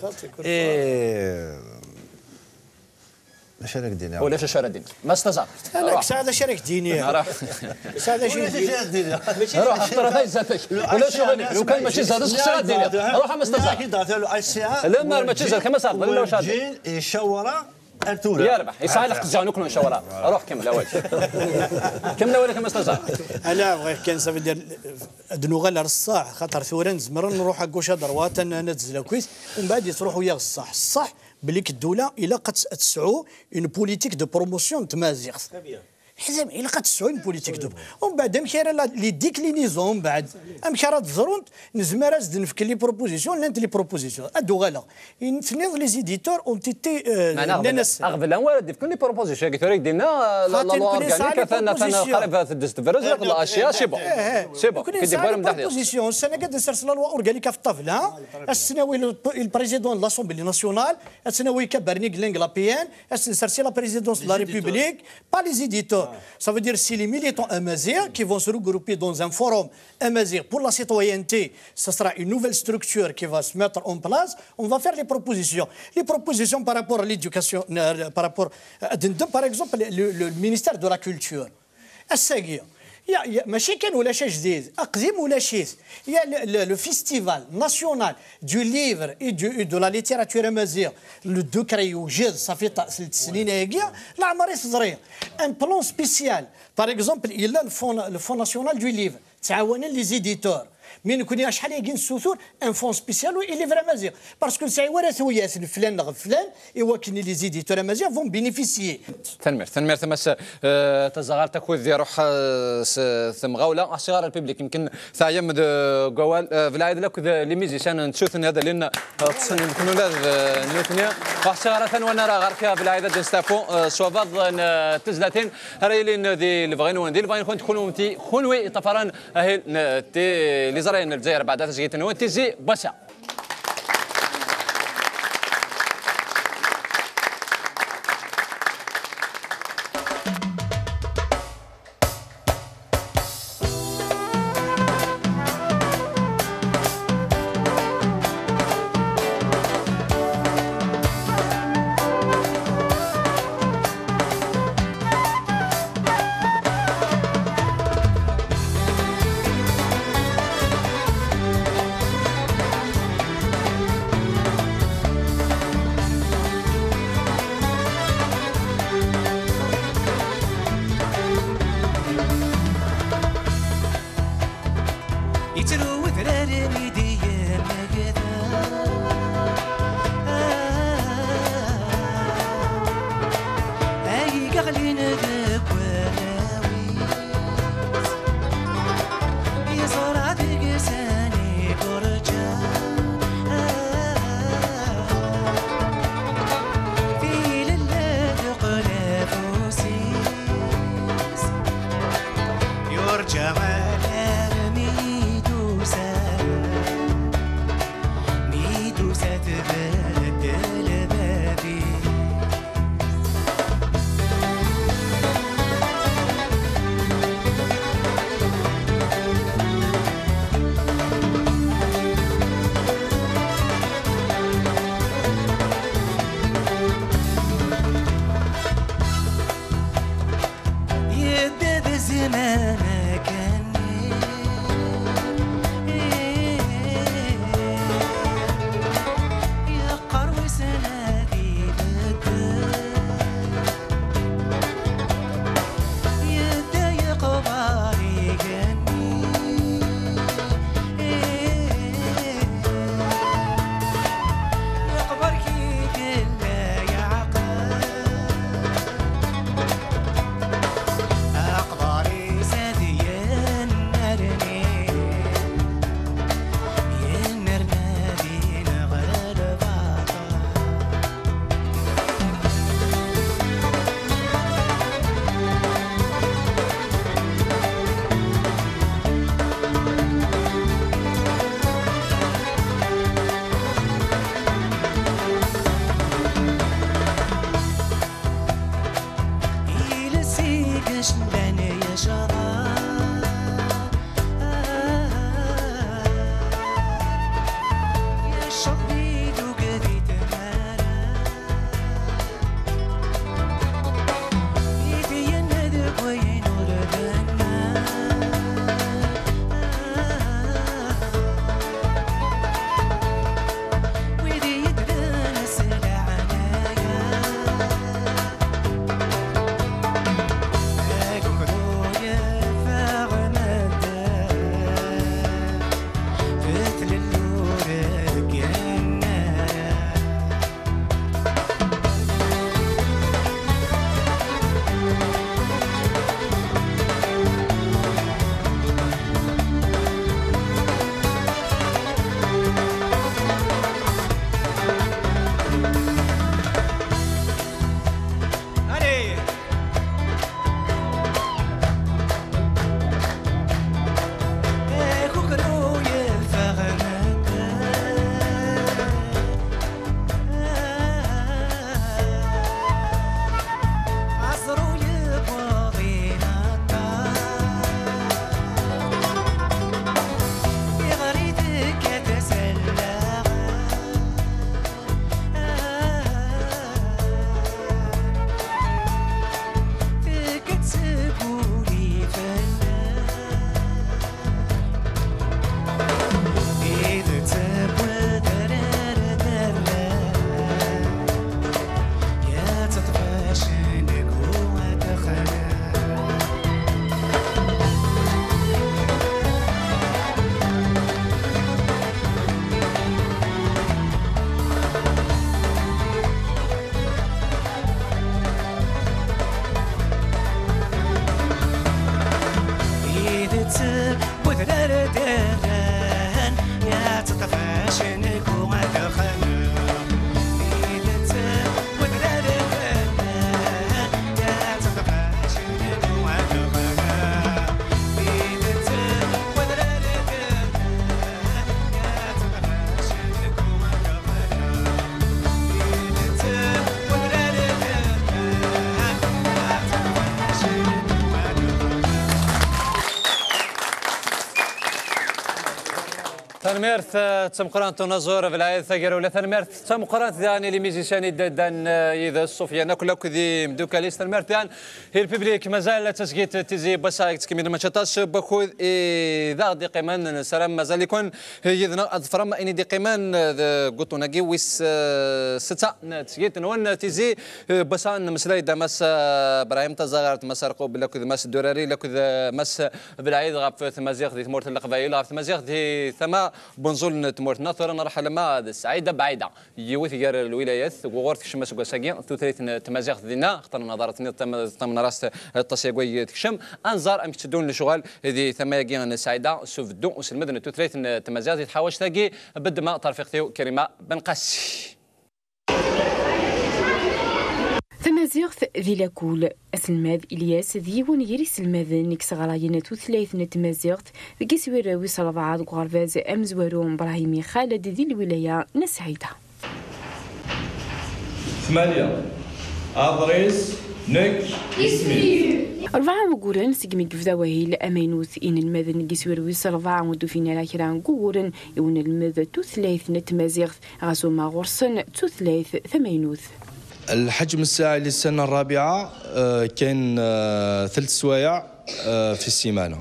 Mačči ara k-d-iniɣ. Ulac acu ara d-iniɣ. Mass Tazaɣart. Ala, kkes acu ara k-d-iniɣ. Kkes acu ara k-d-iniɣ. Ruḥ, axaṭer ata zdat-k. Ulac, lukan mačči zdat-k, kkes acu ara d-iniɣ. Ruḥ a Mass Tazaɣart. Lemmer mačči zdat-k, a Mass Tazaɣart, ulac acu ara d-iniɣ. Werǧin icawar-aɣ. Ar tura. Yerbeḥ, yesɛa lḥeqq ziɣen akk ncawar. Ruḥ kemmel awal. Kemmel awal-ik a Mass Tazaɣart. Ala, bɣiɣ kan, ça veut dire, ad nuɣal ar ṣṣeḥ, xaṭer tura nezmer ad nruḥ à gauche à droite, ad nezlakit, umbeɛd yettruḥu-yaɣ ṣṣeḥ. Ṣṣeḥ belli ddula ilaq ad tesɛu une politique de promotion n tmaziɣt. Ḥezam, ilaq ad tesɛu une politique de. Umbeɛd, amek ara la, les déclinaisons, umbeɛd, amek ara d-ḍrunt, nezmer ad s-d-nefk les propositions, llant les propositions. Ad d-uɣaleɣ. Tenniḍ les éditeurs ont été, euh, nnan-as. Aɣbel-a ara d-ifken les propositions, agi tura i d-yenna, la, la loi organique, atan, atan qrib ad teddez tebrez, la H I A, c'est bon. C'est bon. Nekni nesɛa les propositions, ussan-agi ad nsers la loi organique ɣef ṭṭabla, ad s-nawi le, le président de l'Assemblée nationale, ad s-nawi Kabarnik Leng la P N, ad s-nsers la présidence de la République, pas les éditeurs. Ça veut dire, c'est les militants amazighs qui vont se regrouper dans un forum amazighs pour la citoyenneté. Ça sera une nouvelle structure qui va se mettre en place. On va faire les propositions. Les propositions par rapport à l'éducation, euh, par rapport, euh, par exemple, le, le, le ministère de la Culture. Ass-agi, Ya, ya, mačči kan ulac ajdid, aqdim ulac-it. Ya, le, le, le festival national du livre et, du, et de la littérature amazigh, le Dukré yewjed, ṣafi ta-, snin-agi, leɛmer i teẓri. Un plan spécial. Par exemple, yella le fonds, le fonds national du livre, ttɛawanen les éditeurs. Mi nekni acḥal-agi nessutur un fonds spécial i livre amazigh. Parce que ur nesɛi ara tuyat n flan neɣ flan, i wakken les éditeurs amazigh vont bénéficier. Tanemmirt, tanemmirt a Mass, eh, Tazaɣart, akud iruḥ, eh, s temɣawla. Ur ḥṣiɣ ara le public, yemken teɛyam deg wawal. Eh, Belɛid akked les musiciens n tsut n ad alin, eh, ṭṭsen yemken ula d, eh, nutni. Ur ḥṣiɣ ara tanwa ara ɣer-k a Belɛid, ad d-nestafu, eh, s wabaḍ n, eh, tezlatin ara yilin di lebɣi-nwen, di lebɣi-nkent kunwi, kunwi iṭafaren ahil n tiliẓri n Lezzayer, beɛda tasgit-nwen Tizi Bassa. Yettru wedrar mi d-yemmekta. Ay iɣlin deg warraw-is, yeẓra deg-sen iburǧa. Tilelli teqqel afus-is. Yurǧa alarmi d-usan. Tanemmirt, eh, d tameqqrant unaẓur Belɛid Tagerula. Tanemmirt d tameqqrant daɣen i les musiciens i d-ddan, eh, yid-s, Sufyan akk, akk d imdukal-is. Tanemmirt daɣen i le public. Mazal tasgit Tizi n wass-a i yettkemmilen, mačči aṭas n wakud i d aɣ-d-iqqimen. Nessaram mazal-iken yid-neɣ ad tḍefrem ayen i d-iqqimen, eh, deg uṭṭun-agi wis, eh, setta n tesgit-nwen Tizi, eh, n wass-a. Nemmeslay-d Mass, eh, Brahim Tazaɣart, Mass Arqub, akked Mass Durari, akked, eh, Mass Belɛid ɣef tmaziɣt di tmurt n Leqbayel, ɣef tmaziɣt di tama n wenẓul n tmurt-nneɣ. Tura nruḥ alamma d Saɛida Baɛida, yiwet gar lwilayat wuɣur tekcem aseggas-agi tutlayt n tmaziɣt dinna, xaṭer nehḍer-nni d tam-, d tamnarast aṭas yagway tekcem. Ad nẓer amek tteddun lecɣal di tama-agi n Saɛida s ubeddu uselmed n tutlayt n tmaziɣt di tḥawact-agi. Beddem-aɣ ṭerfiqt-iw Karima Benqasi. Tamaziɣt di lakul. Aselmad Ilyas d yiwen gar iselmaden i yesɣarayen tutlayt n tmaziɣt deg iswir wis ṛebɛa deg uɣerbaz amezwaru Brahimi Xaled di lwilaya n Saɛida. Tmanya. Aḍris, nekk, isem-iw. Ṛebɛa wuguren segmi yebda wahil amaynut, inelmaden deg iswir wis ṛebɛa ur d-ufin ara kra n wuguren i unelmed tutlayt n tmaziɣt, ɣas uma ɣur-sen d tutlayt tamaynut. الحجم الساعي للسنة الرابعة، آه، كاين، آه، ثلاث سوايع، آه، في السيمانة.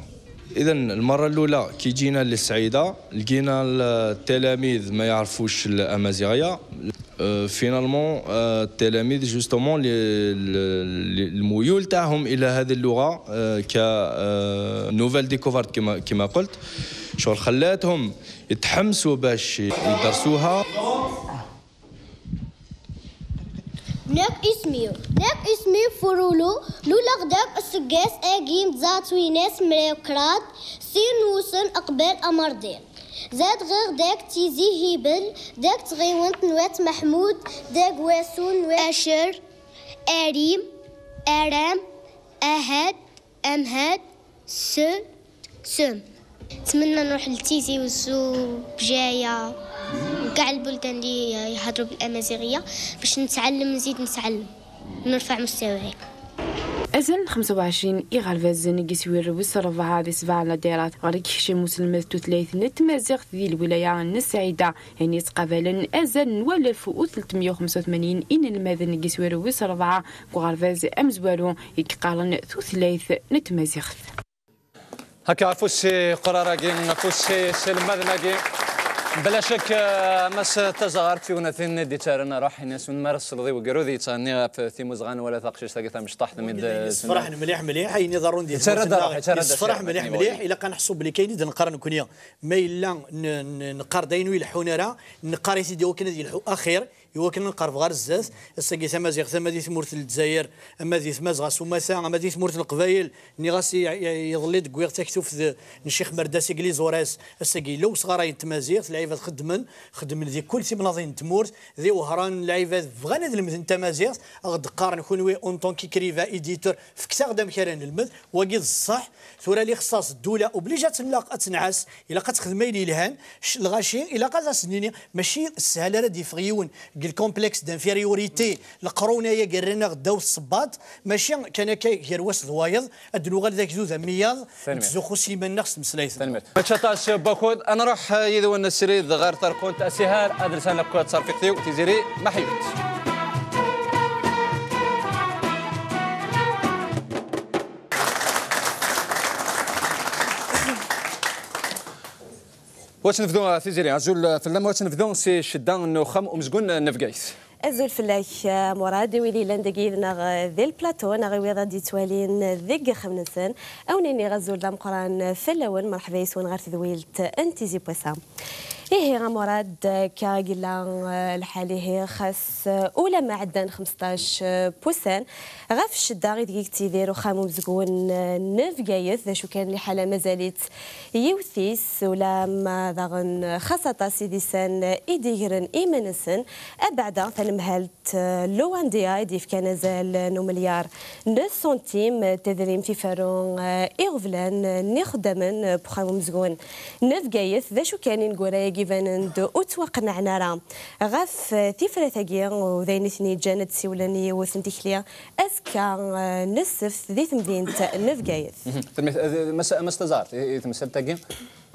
إذن المرة الأولى كي جينا للسعيدة، لقينا التلاميذ ما يعرفوش الأمازيغية. آه، finalement، آه، التلاميذ justement ل-، ل-، الميول تاعهم إلى هذه اللغة، آه، ك، آه، nouvelle découverte كما، كما قلت، شغل خلاتهم يتحمسوا باش يدرسوها. Nekk isem-iw. Nekk isem-iw Furulu, luleɣ deg useggas-agi n tẓa twinas mraw kraḍ, sin n wussan uqbel amerḍi. Zedɣeɣ deg Tizi Hibel, deg tɣiwant n Wat Meḥmud, deg wasu n Wat Acer, Arim, Aram, Ahad, Amhad, S, Sem. نتمنى نروح لتيزي وزو، بجاية، وكاع البلدان اللي يهضروا بالأمازيغية باش نتعلم، نزيد نتعلم، نرفع مستواي. Azal n xemsa u ɛecrin iɣerbazen deg iswir wis ṛebɛa di sebɛa n ladirat ɣer ikekcem uselmed tutlayt n tmaziɣt di lwilaya n Saɛida, ayen yettqabalen azal n walef u tletmya u xemsa u tmanyin inelmaden deg iswir wis ṛebɛa deg uɣerbaz amezwaru i yeqqaren tutlayt n tmaziɣt. Akka, afus i qraragi, afus i selmaden-agi. Bla cek, eh, Mass Tazaɣart, tignatin i d-ittarran aruḥ, ini-as mi ara tesleḍ i wegrud yettɣenni ɣef timuzɣa n wala taqcict-agi tamecṭaḥt mi d-, yessefraḥen mliḥ mliḥ, ayen iḍerrun di tmurt-nneɣ yessefraḥ mliḥ mliḥ. Ilaq ad neḥṣu belli kayen i d-neqqar nekkni, ma yella n-, n-, neqqar-d ayen ur ileḥḥun ara, neqqar-it-id i wakken ad yelḥu axir, i wakken ad nqerreb ɣer zdat. Ass-agi tamaziɣt, ama di tmurt n Lezzayer, ama di Tmazɣa s umata, ama di tmurt n Leqbayel. Nniɣ-as i, i, iḍelli d-wwiɣ taktubt n Ccix Merdas Iglizores. Ass-agi yella usɣaray n tmaziɣt, lɛibad xeddmen, xeddmen di kul timnaḍin n tmurt, di Wehran lɛibad bɣan ad lemden tamaziɣt, ad ɣ-d-qqaren kunwi en tant qu'écrivain, éditeur, fket-aɣ-d amek ara nelmed. Wagi d ṣṣeḥ. Tura lixṣaṣ ddula obligé ad tenlaq, ad tenɛas, ilaq ad texdem ayen yelhan. Lɣaci ilaq ad as-nini mačči sshala ara d-yeffeɣ yiwen deg le complexe d'infériorité, leqrun-aya yerran-aɣ ddaw tṣebbat, mačči kan akka gar wass d wayeḍ, ad d-nuɣal d agdud am wiyaḍ, nettzuxxu s yiman-nneɣ s tmeslayt. Tanemmirt. Mačči aṭas n wakud, ad nruḥ, eh, yid-wen srid ɣer terkunt asihar, ad lsan akk ttserfiqt-iw, Tiziri Maḥyut. Wacu nebdu, a Tiziri? Azul fell-am, wacu nebdu si ccedda n uxxam umezgun n Bgayet? Azul fell-ak, a Murad, i wid yellan deg yid-neɣ di lplateau, neɣ i wid ad d-yettwalin deg yixxamen-nsen. Ad wen-iniɣ azul d ameqqran fell-awen, merḥba yes-wen ɣer tedwilt n Tizi n wass-a. Ihi a Murad, akka i yella, eh, lḥal ihi, xas, eh, ulamma ɛeddan xmesṭac, eh, n wussan ɣef ccedda ideg yettidir uxxam umezgun, eh, n Bgayet, d acu kan liḥala mazal-itt yiwet-is, ulamma daɣen, eh, xas aṭas idisan, eh, i d-igren iman-nsen, abeɛda tanemhalt Luandia i d-yefkan azal n umilyar n sentim n tedrimt i ferru, eh, iɣeblan, eh, n ixeddamen, eh, n uxxam umezgun n Bgayet. D acu kan ineggura-agi banen-d ur ttwaqennɛen ara ɣef, eh, tifrat-agi, u d ayen i ten-yeǧǧan ad d-siwlen i yiwet n tikli azekka, eh, n ssebt di temdint n Bgayet. Mhm. Tanemmirt, eh, mas-, mas taẓart, i, i temsalt-agi?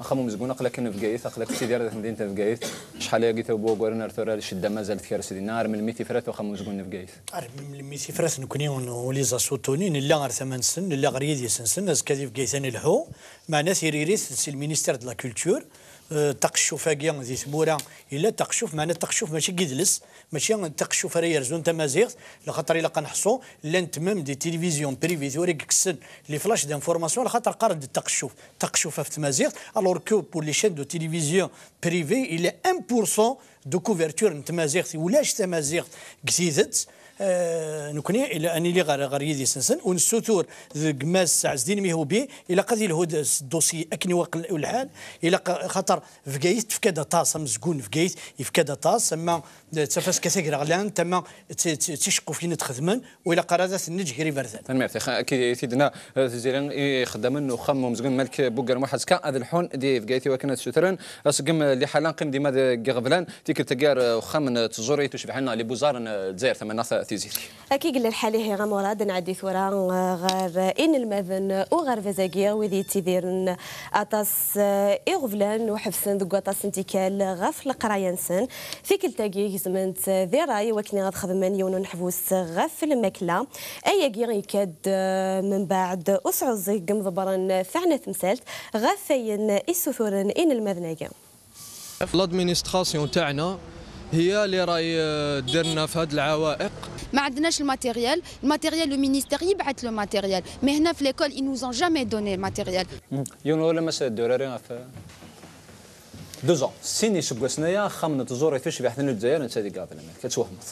Axxam umezgun, aql-ak n Bgayet, aql-ak tidir di temdint n Bgayet. Acḥal ayagi tawbu wagaren ar tura ccedda mazal tkers dinna, ar melmi tifrat uxxam umezgun n Bgayet? Ar melmi tifrat nekni, on, on les a soutenus, nella ar tama-nsen, nella ɣer yidis-nsen, azekka di Bgayet ad nelḥu, meɛna tiririt si le ministère de la culture, eh, taqeccuf-agi di tmura, yella taqeccuf, meɛna taqeccuf mačči n yidles, mačči d taqeccuf ara yerzun tamaziɣt, lxaṭer ilaq ad neḥṣu, llant même des télévisions privées tura i yekksen les flashs d'information, lxaṭer qqaren-d taqeccuf, taqeccuf ɣef tmaziɣt, alors que pour les chaînes de télévision privées, il est un pour cent de couverture n tmaziɣt, ulac tamaziɣt deg tidet. Eh, nekni ila ad nili ɣer, ɣer yidis-nsen, u nessutur deg Mass Ɛezdin Mihubi, ilaq ad yelhu d, s dossier akken iwaqel lḥal, ilaq, xaṭer Bgayet tefka-d aṭas, amezgun n Bgayet yefka-d aṭas, ama d tafaska tagraɣlant, ama d ti-, ti-, d ticeqqufin i d-xedmen, u ilaq ara ad ten-neǧǧ gar iberdan. Tanemmirt. Ix-, akka i t-id-tenna, eh, Tiziri, ixeddamen n uxxam umezgun Malik Bugger Muḥ azekka ad lḥun di Bgayet i wakken ad sutren aseggem n liḥala, qqim dima deg iɣeblan, tikkelt-agi ar, eh, uxxam n tẓuri tucbiḥin neɣ les Beaux-Arts n, eh, Lezzayer Tamanaɣt, Tiziri. Akka i yella lḥal ihi a Murad, nɛeddi tura, eh, ɣer inelmaden uɣerbaz-agi, wid yettidiren aṭas, eh, iɣeblan u ḥebsen deg waṭas n tikkal ɣef leqraya-nsen. Tikkelt-agi gezmen-tt di ṛṛay i wakken ad xedmen yiwen uneḥbus ɣef lmakla. Ayagi yekka-d, eh, mbeɛd usɛuẓẓeg n yimḍebbren f Ɛna Temsalt ɣef wayen i ssuturen inelmaden-agi. L'administration تاعنا هي اللي راهي، آه، ديرنا في هاد العوائق. ما عندناش الماتيريال، الماتيريال لو مينيستير يبعث لو ماتيريال، mais هنا في l'école ils nous ont jamais donné الماتيريال. Yiwen ur la massa ddurari ɣef deux ans. Sin iseggasen aya, axxam n tẓuri tucbiḥt n Lezzayer netta deg iɣeblan. Ad twehmeḍ.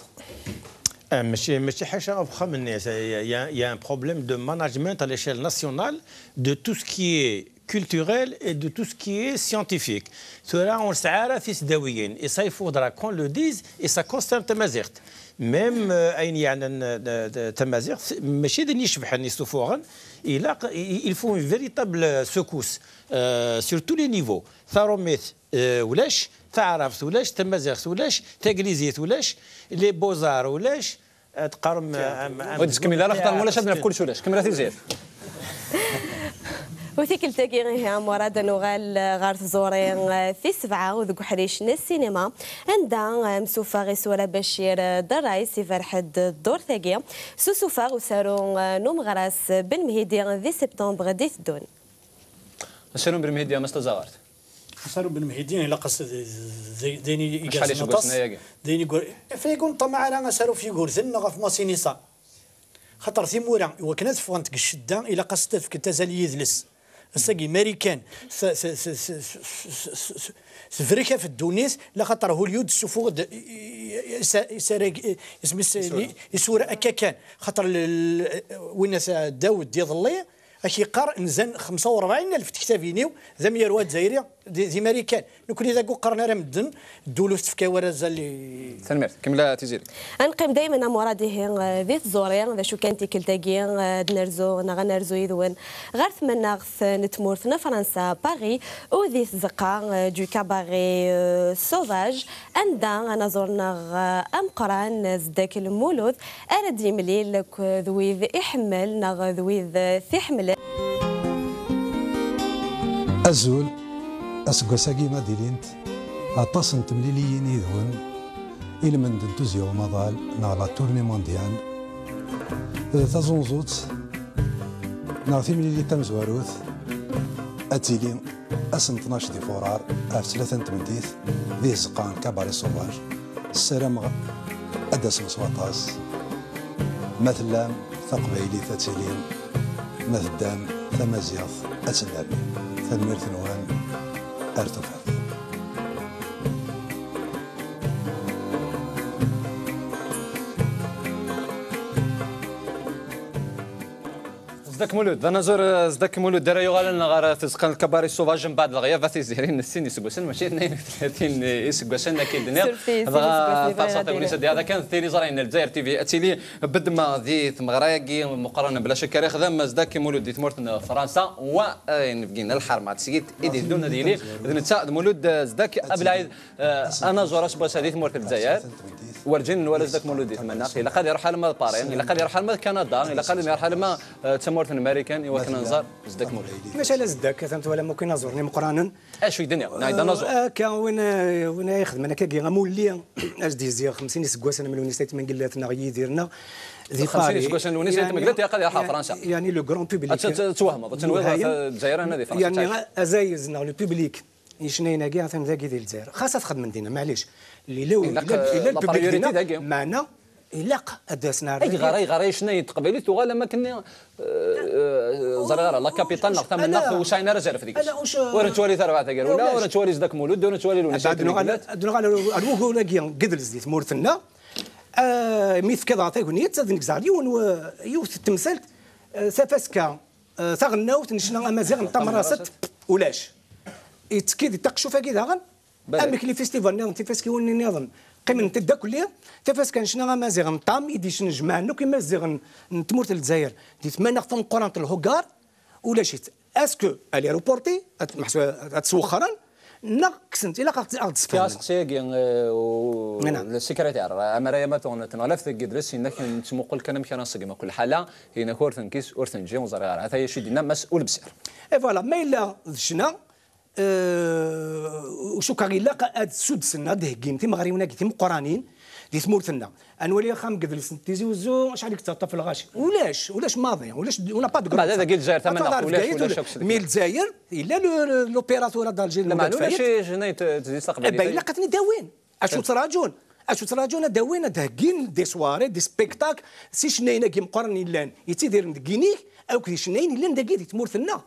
آه، ماشي، ماشي حاجة ɣef uxxam-nni. Il y a, il y a un problème de management à l'échelle nationale de tout ce qui est culturel et de tout ce qui est scientifique. Tura ur nesɛi ara tisdawiyin, et ça il faudra qu'on le dise, et ça concerne tamaziɣt. Même, euh, ayen yeɛnan, euh, tamaziɣt, mačči d ayen icebḥen isufuɣen, ilaq, il faut une véritable secousse, euh, sur tous les niveaux. Taṛumit, euh, ulac, taɛrabt ulac, tamaziɣt ulac, taglizit ulac, les beaux-arts ulac, ad teqqarem, am, am, ur d-tkemmel ara, xaṭer ma ulac ad naf kullec ulac. Kemmel a Tiziri. U tikkelt-agi ihi a Murad ad nuɣal ɣer tẓuri, eh, tis sebɛa u deg uḥric n ssinima, anda, eh, amsuffeɣ isura Bacir, eh, Drais iberreḥ-d ddurt-agi s usuffeɣ usaru, eh, n umeɣras Ben Mhidi di septembre d-iteddun. Asaru n Ben Mhidi, a Mass Tazaɣart. Asaru Ben Mhidi, ilaq as d, d, d, d ayen i, i acḥal gerrzen iseggasen aṭas, ayagi? D ayen i gur-, ɣef wayen ur neṭṭamaɛ ara asaru f Yugurten neɣ ɣef Masinisa. Xaṭer timura, i wakken ad ffɣent deg ccedda, ilaq as ad fkent azal i yidles. Ass-agi, Marikan, s-, s-, s-, s-, s-, s-, s-, tebrek ɣef ddunit, la xaṭer Hollywood tessufuɣ-d i, i, i, isa-, isarag-, i, isem-is, isura. Li-, isura akka kan. Xaṭer l-, l-, winna s-, Dawed iḍelli, Ak-yeqqar nzan xemsa u rebɛin alef tektabin-iw d amyaru azzayri di, di Marikan. Nekni d agu qqaren ara medden, dduluf tefka war azal i. Tanemmirt. Kemmel a Tiziri. Ad neqqim daymen a Murad ihi, eh, di tẓuri, d acu kan tikkelt-agi, eh, ad nerzu, neɣ ad nerzu yid-wen ɣer tmennaɣt n tmurt n Fransa, Paris, u di tzeqqa, eh, du cabaret, eh, sauvage, anda anaẓur-nneɣ, eh, ameqqran, eh, Zeddak Lmulud, ara d-yemlil akked wid iḥemmel neɣ d wid, eh, t-iḥemmlen. Azul, aseggas-agi ad ilint aṭas n temliliyin yid-wen, ilmend n Tuzzya Umaḍal neɣ la tournée mondiale, eh, taẓunẓut neɣ timlilit tamezwarut ad tili ass n tnac di furar ɣef tlata n tmeddit di tzeqqa n Cabaret Sauvage. Ssarameɣ ad d-tasem s waṭas. Ma tellam, taqbaylit ad tili, ma teddam, tamaziɣt ad tennerni. Tanemmirt-nwen, ar tufat. Zdak Mulud, d anaẓur, eh, Zdak Mulud ara yuɣalen ɣer tzeqqa n lkabari sauvage mbeɛd leɣyab a Tiziri n sin iseggasen, mačči d tnayen u tlatin iseggasen, akka i d-nniɣ. Surfet-iyi, sin iseggasen, dɣa farṣa tagnit ad yaɣ kan tiliẓri n Lezzayer T V ad tili beddma di tmeɣra-agi meqqren bla cakk ara ixdem Zdak Mulud di tmurt n Fransa, wa, eh, inebgin lḥerma tesgit i d-iteddun ad yili d netta d Mulud, eh, Zdak Abelɛid. Eh, anaẓur aseggas-a di tmurt n Lezzayer, werǧin nwala Zdak Mulud di tmanaɣt. Ilaq ad iruḥ alma d Paris, ilaq ad iruḥ alma d Kanada, ilaq ad iruḥ alma, eh, d tamurt n Marikan i wakken ad nẓer Zdak Mulud. Maca ala Zdak, atan twalam akk inaẓuren imeqqranen. Acu i d-nniɣ? Neɣ d anaẓur. Eh, akka, win, eh, win ay ixedmen akkagi, am ulli, as d-yezzi xemsin iseggasen am Lewnis Ayt Mengellat neɣ Yidir neɣ di Paris. Xemsin iseggasen Lewnis Ayt Mengellat, ilaq ad iruḥ ɣer Fransa. Yeɛni le grand public. Ad t-, ad twehmeḍ, ad tenwiḍ ɣef Lezzayer, ana di Fransa. Yeɛni azayez neɣ le public icennayen-agi atan dagi di Lezzayer. Xas ad xedmen dinna, maɛlic. Lila, ilaq, lila, eh, lila la priorité dagi. Meɛna ilaq ad as-nerr. Ayɣer, ayɣer ay cennayen n teqbaylit tuɣal am akken, eh, eh, ẓriɣ ara, la capitale neɣ tamennaɣt ur sɛin ara azref deg-s. Ur nettwali tarbaɛt tagar ula, ur nettwali Zdak Mulud, ur nettwali Lewnis Ayt Mengellat. Ad nuɣal ar wugur-agi n yidles di tmurt-nneɣ. Ah, mi tefkiḍ ɣer tagnit, ad nek-ẓer yiwen, yiwet n temsalt, eh, tafaska, eh, taɣelnawt n ccna amaziɣ n Tamraset, ulac. Ittekki di taqcuf-agi daɣen, amek li festival nniḍen, tifaskiwin nniḍen, qqimen-t-id akk-lli, tafaska n ccna amaziɣ n Tam, i d-yecnejmaɛen akk imaziɣen n tmurt n Lezzayer, di tmanaɣt tameqqrant n Lhuggar, ulac-itt. Est-ce que elle est reportée, ad, meḥsub, ad tt-wexxren, neɣ kksen-tt, ilaq ad ɣ-d-sfehmen. Aseqsi-agi, eh, u-, le secrétaire, eh, amara yamatu n tneɣlaft deg yidles, yenna-k nettmuqul kan amek ara nṣeggem akk lḥala, yenna-k ur tenkis, ur tenǧi, ur ẓriɣ ara. Ata acu i d-yenna Mass Ulebsir. Et voilà, ma yella d ccna, eh, u cukkeɣ ilaq ad suddsen, ad d-heggin timeɣriwin-agi timeqqranin di tmurt-nneɣ. Ad nwali axxam deg yidles n Tizi Uzzu, acḥal i yettaṭṭaf lɣaci. Ulac, ulac maḍi, ulac, on n'a pas de grand. Dagi Lezzayer, tamennaɣt, ulac, ulac akk. Mi Lezzayer, yella le, le, l'opérateur d'Alger, lameɛna ulac ccna yettedis taqbaylit. Eh ben, ilaq ad ten-id-awin. Acu ttraǧun? Acu ttraǧun ad d-awin, ad d-heggin des soirées, des spectacles, s icennayen-agi meqqren yellan, yettidiren deg yinig, akked icennayen yellan dagi di tmurt-nneɣ.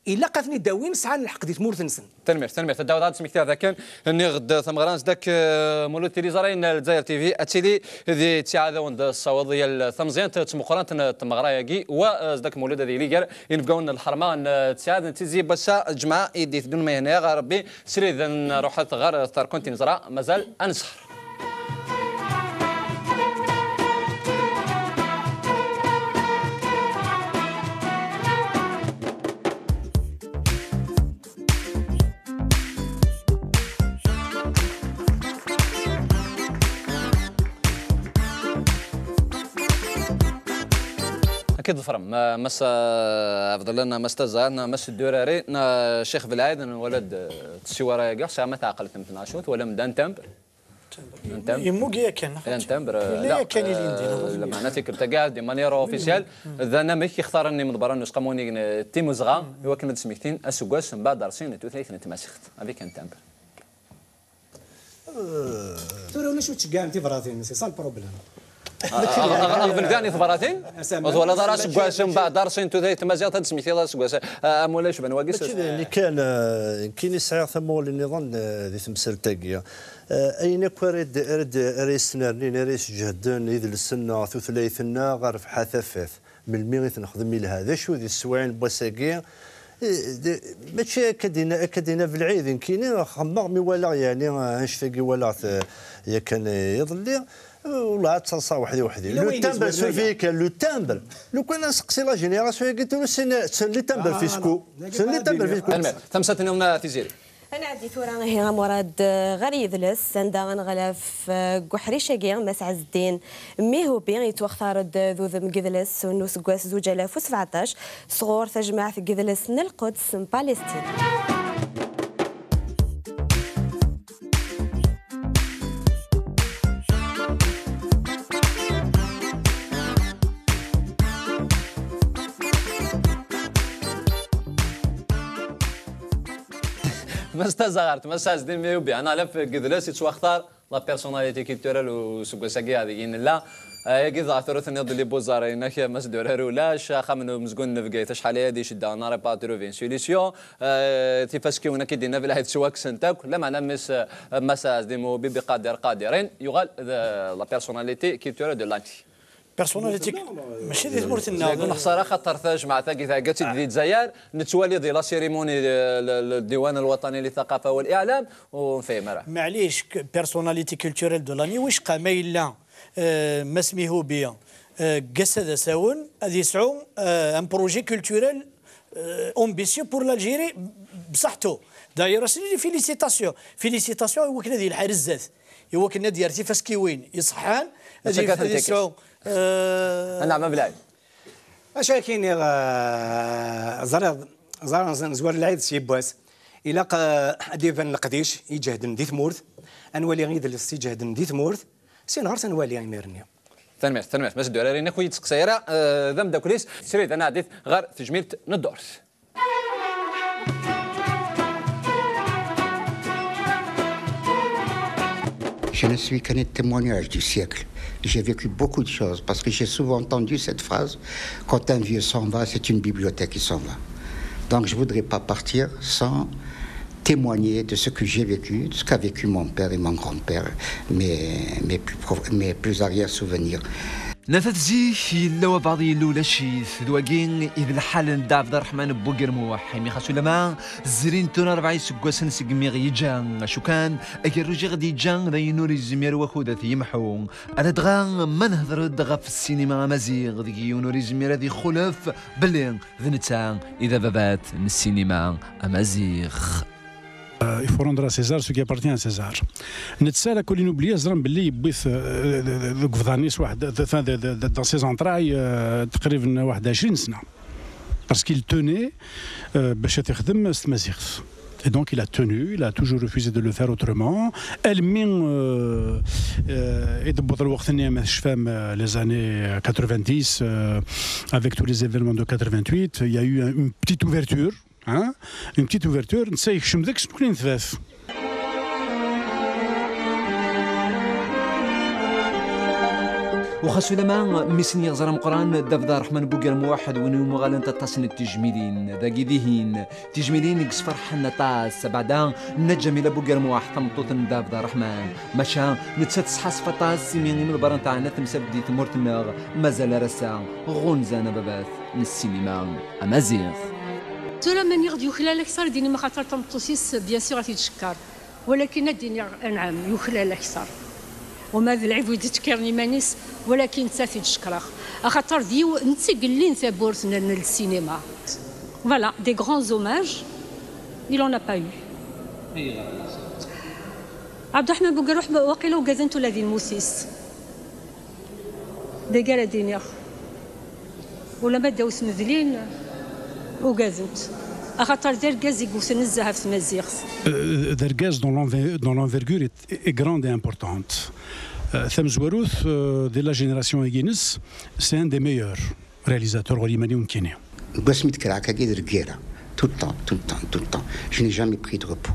Ilaq ad ten-id-awin, sɛan lḥeqq di tmurt-nsen. Tanemmirt, tanemmirt. Ad d-awiḍ ad d-smektiɣ dakken, nniɣ-d tameɣra n Zdak, eh, Mulud, tiliẓri n Lezzayer T V, ad tili di ttiɛad ad wen-d-tessaweḍ yal tameẓyant d tmeqqrant n tmeɣra-agi, wa, eh, Zdak Mulud ad yili gar inebgawen n lḥerma n, eh, ttiɛad n Tizi n wass-a, lǧemɛa i d-iteddun ma yehna-yaɣ Rebbi, srid ad nruḥet ɣer terkunt i neẓra, mazal ad nesher. Ad k-ḍefrem, ma-, Mass Ɛebdellah, neɣ Mass Tazzar, neɣ Mass Durari, neɣ Ccix Belɛid, nwala-d, eh, tessiwara-agi, ɣas ma teɛqel temtnac, twalam-d un timbre. Un timbre. Yemmug yakan, neɣ un timbre, yella la, yakan ilindi, eh, neɣ ur yelli? Lameɛna tikkelt-agi, de manière officielle, d anamek i xtaren imḍebbren n Useqqamu Unnig n Timmuzɣa, i wakken ad d-smektin aseggas mbeɛd rrṣin n tutlayt n tmaziɣt, avec un timbre. Tura ulac ur ttceggɛen tibratin, c'est ça le problème. Aɣbel daɣen i tebratin, ur twalaḍ ara aseggas mbeɛd rrṣin n tutlayt n tmaziɣt, ad d-smektiḍ aseggas, ah, am ulac ben wagi. Mačči d ayen kan, eh, nekkini sɛiɣ tamuɣli nniḍen, eh, di temsalt-agi. Eh, ayen akk ara d-, ara d-, ara yesnernin, ara yesǧehden idles-nneɣ, tutlayt-nneɣ, rrbeḥ a tafat. Melmi i t-nexdem yelha? D acu di teswiɛin n wass-agi? Eh, d-, mačči akka d-yenna, akka d-yenna Belɛid, nekkini xemmeɣ mi walaɣ, yeɛni, annect-agi walaɣ-t, eh, yakan, eh, iḍelli, eh, wellah ad ttaḍsaɣ weḥdi weḥdi. Le timbre, surveiller kan, le timbre. Lukan ad nseqsi la génération-agi, tura ssnen, ssnen le timbre fiscaux. Ssnen le timbre fiscaux. Tanemmirt. Tamsalt nniḍen a Tiziri. Ad nɛeddi tura ihi a Murad, eh, ɣer yidles, anda ad nɣelef, eh, deg uḥric-agi, Mass Ɛezdin Mihubi yettwaxtar-d d udem n yidles n useggas zuǧ alaf u sbeɛṭac sɣur tajmaɛt n yidles n Lquds n Palestine. Mass Tazaɣart, Mass Ɛezdin Mihubi, anaɣlaf n yidles yettwaxtar la personnalité culturelle n useggas-agi deg i nella. Ayagi dɣa tura tenniḍ-d les beaux-arts, inak Mass Durar ulac, axxam n umezgun n Bgayet acḥal aya d-icedda, on n'arrive pas à trouver une solution. Eh, tifaskiwin akka i d-yenna Belɛid ttwaksent akk, lameɛna Mass, eh, Mass Ɛezdin Mihubi, Qadir Qadirin, yuɣal d, eh, la personnalité culturelle de l'année. Personnalité, mačči di tmurt-nneɣ. Deg unexṣar, axaṭer tajmaɛt-agi thegga-tt-id di Lezzayer, nettwali di la cérémonie, le, le, le Diwan Lwaṭani li Thaqafa wal Iɛlam, ur nefhim ara. Maɛlic, k-, personnalité culturelle de l'année, wicqa ma yella, euh, Mass Mihubi, euh, deg ass-a d asawen, ad yesɛu, euh, un projet culturel, euh, ambitieux pour l'Algérie, bṣaḥtu. D'ailleurs, as-nini félicitations. Félicitations i wakken ad yelḥa ar zdat. I wakken ad yerr tifaskiwin iṣeḥḥan, ad yef-, ad yesɛu, euh, Anɛam, a Belɛid. Acu ara k-iniɣ, eh, ẓriɣ, ẓriɣ nez-, nezwar lɛid s yibbwas. Ilaq, eh, ad d-iban leqdic iǧehden di tmurt, ad nwali idles iǧehden di tmurt, si nɣer-s ad nwali imir-nni. Tanemmirt, tanemmirt. Mass Durari, akk ur yi-d-steqsay ara, eh, d ameddakel-is. Srid, ad nɛeddi ɣer tejmilt n ddurt. Je ne suis qu'un témoignage du siècle. J'ai vécu beaucoup de choses parce que j'ai souvent entendu cette phrase, quand un vieux s'en va, c'est une bibliothèque qui s'en va. Donc je voudrais pas partir sans témoigner de ce que j'ai vécu, de ce qu'a vécu mon père et mon grand-père, mes, mes plus prof-, mes plus arrière souvenirs. Nafat zik yella wabɛaḍ yella ulac-it, d wagi i d lḥal n Dda Ɛebderreḥman n Bugermuḥ, imi xas ulamma zrin tura rebɛa iseggasen segmi ɣ-yeǧǧa. Acu kan, agerruj i ɣ-d-yeǧǧa d ayen ur yezmir wakud ad t-yemḥu. Ala dɣa ma nehder-d ɣef ssinima amaziɣ, deg yiwen ur yezmir ad ixulef belli d netta i d ababat n ssinima amaziɣ. Euh, il faut rendre à César ce qui appartient à César. Netta, la colline oubliée, ẓran belli yewwi-t, euh, deg ubḍan-is waḥed, enfin, de, de, de, dans ses entrailles, euh, taqriben waḥed ɛecrin sna. Parce qu'il tenait, euh, bac ad t-ixdem s tmaziɣt. Et donc il a tenu, il a toujours refusé de le faire autrement. Almi, euh, euh, i d-wweḍ lweqt-nni, ma tecfam, euh, les années quatre-vingt-dix, euh, avec tous les événements de quatre-vingt-huit, il y a eu un, une petite ouverture. Hein? Une petite ouverture, netta yekcem deg-s, nekkni netbat. U xas ulamma mmi-s n yiɣẓer ameqqran, Dda Ɛebderreḥman Bugermuḥ, d win i umaɣalent aṭas n tejmilin dagi dihin, tijmilin i yesferḥen aṭas, abeɛda Nna Ǧamila Bugermuḥ, tameṭṭut n Dda Ɛebderreḥman. Maca nettat tesḥassef aṭas imi imeḍbaren teɛna temsalt di tmurt-nneɣ, mazal ar ass-a ɣunzan ababat n ssinima amaziɣ. Tura, ma nniɣ-d yuklal akteṛ, ad d-inim axaṭer tameṭṭut-is, bien sûr, ad t-id-tcekker. Walakin ad d-iniɣ, anɛam, yuklal akteṛ. Uma d lɛib wi d-ittkiren iman-is, walakin netta ad t-id-cekkreɣ. Axaṭer d yiw-, netta i yellin tawwurt n, n lsinima. Voilà, des grands hommages, il en a pas eu. Ɛebderreḥman Bugermuḥ, waqila ugadent ula di lmut-is. Dagi ara d-iniɣ. Ulamma ddaw tmedlin, ugadent. Axaṭer d argaz i yewten nezzeh ɣef tmaziɣt. Euh, d argaz dont l'enve-, dont l'envergure est, est grande et importante. Euh, tamezwarut, euh, de la génération-agi-ines, c'est un des meilleurs réalisateurs ɣur yiman-iw nekkini. Deg wasmi d-kkreɣ akkagi d lgirra, tout le temps, tout le temps, tout le temps. Je n'ai jamais pris de repos.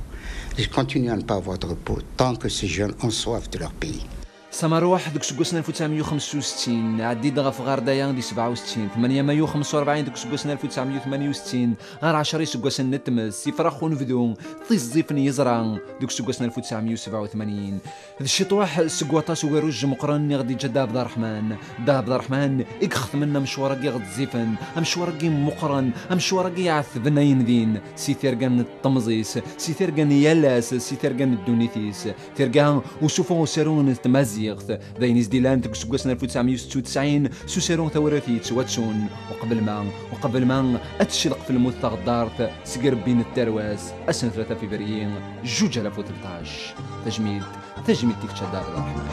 Je continue à ne pas avoir de repos tant que ces jeunes ont soif de leur pays. S amerruḥ, deg useggas n alef u tesɛemya u xemsa u settin, ɛeddi-d ɣef ɣer daya di sebɛa u settin, tmanya mayu xemsa u rebɛin, deg useggas n alef u tesɛemya u tmanya u settin, ɣer ɛecra iseggasen n tmes, ifrax unebdu, tiẓẓif n yeẓra, deg useggas n alef u tesɛemya u sebɛa u tmanyin. D ciṭuḥ seg waṭas ugerruj meqqren i ɣ-d-iǧǧa Dda Ɛebderreḥman. Dda Ɛebderreḥman i ixetmen amecwar-agi ɣezzifen, amecwar-agi meqqren, amecwar-agi iɛetben ayen din, si tirga n temẓi-s, si tirga n yal ass, si tirga n ddunit-is. Tirga usuffeɣ usaru n tmaziɣt, d ayen i s-d-ilan deg useggas n alef u tesɛemya u setta u tesɛin s usaru Tawrirt yettwattun, uqbel ma, uqbel ma ad teccelqef lmut taɣeddart seg irebbi n tarwa-s, ass n tlata février, zuǧ alaf u tleṭṭac. Tajmilt, tajmilt i kečč a Dda Ɛebderreḥman.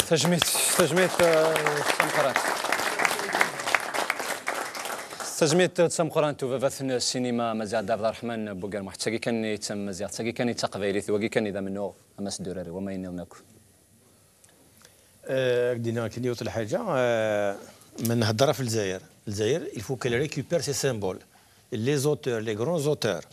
Tajmilt, tajmilt, eh, tameqqrant. Tajmilt d tameqqrant ubabat n ssinima amaziɣ Dda Ɛebderreḥman Bugermuḥ. D tagi kan i d tamaziɣt, d tagi kan i d taqbaylit, wagi kan i d amennuɣ, a Mass Durari, wama yenniḍen akk. Eh, ad k-d-iniɣ akken yiwet lḥaǧa, eh, ma nhedder ɣef Lezzayer, Lezzayer, il faut qu'elle récupère ses symboles. Les auteurs, les grands auteurs.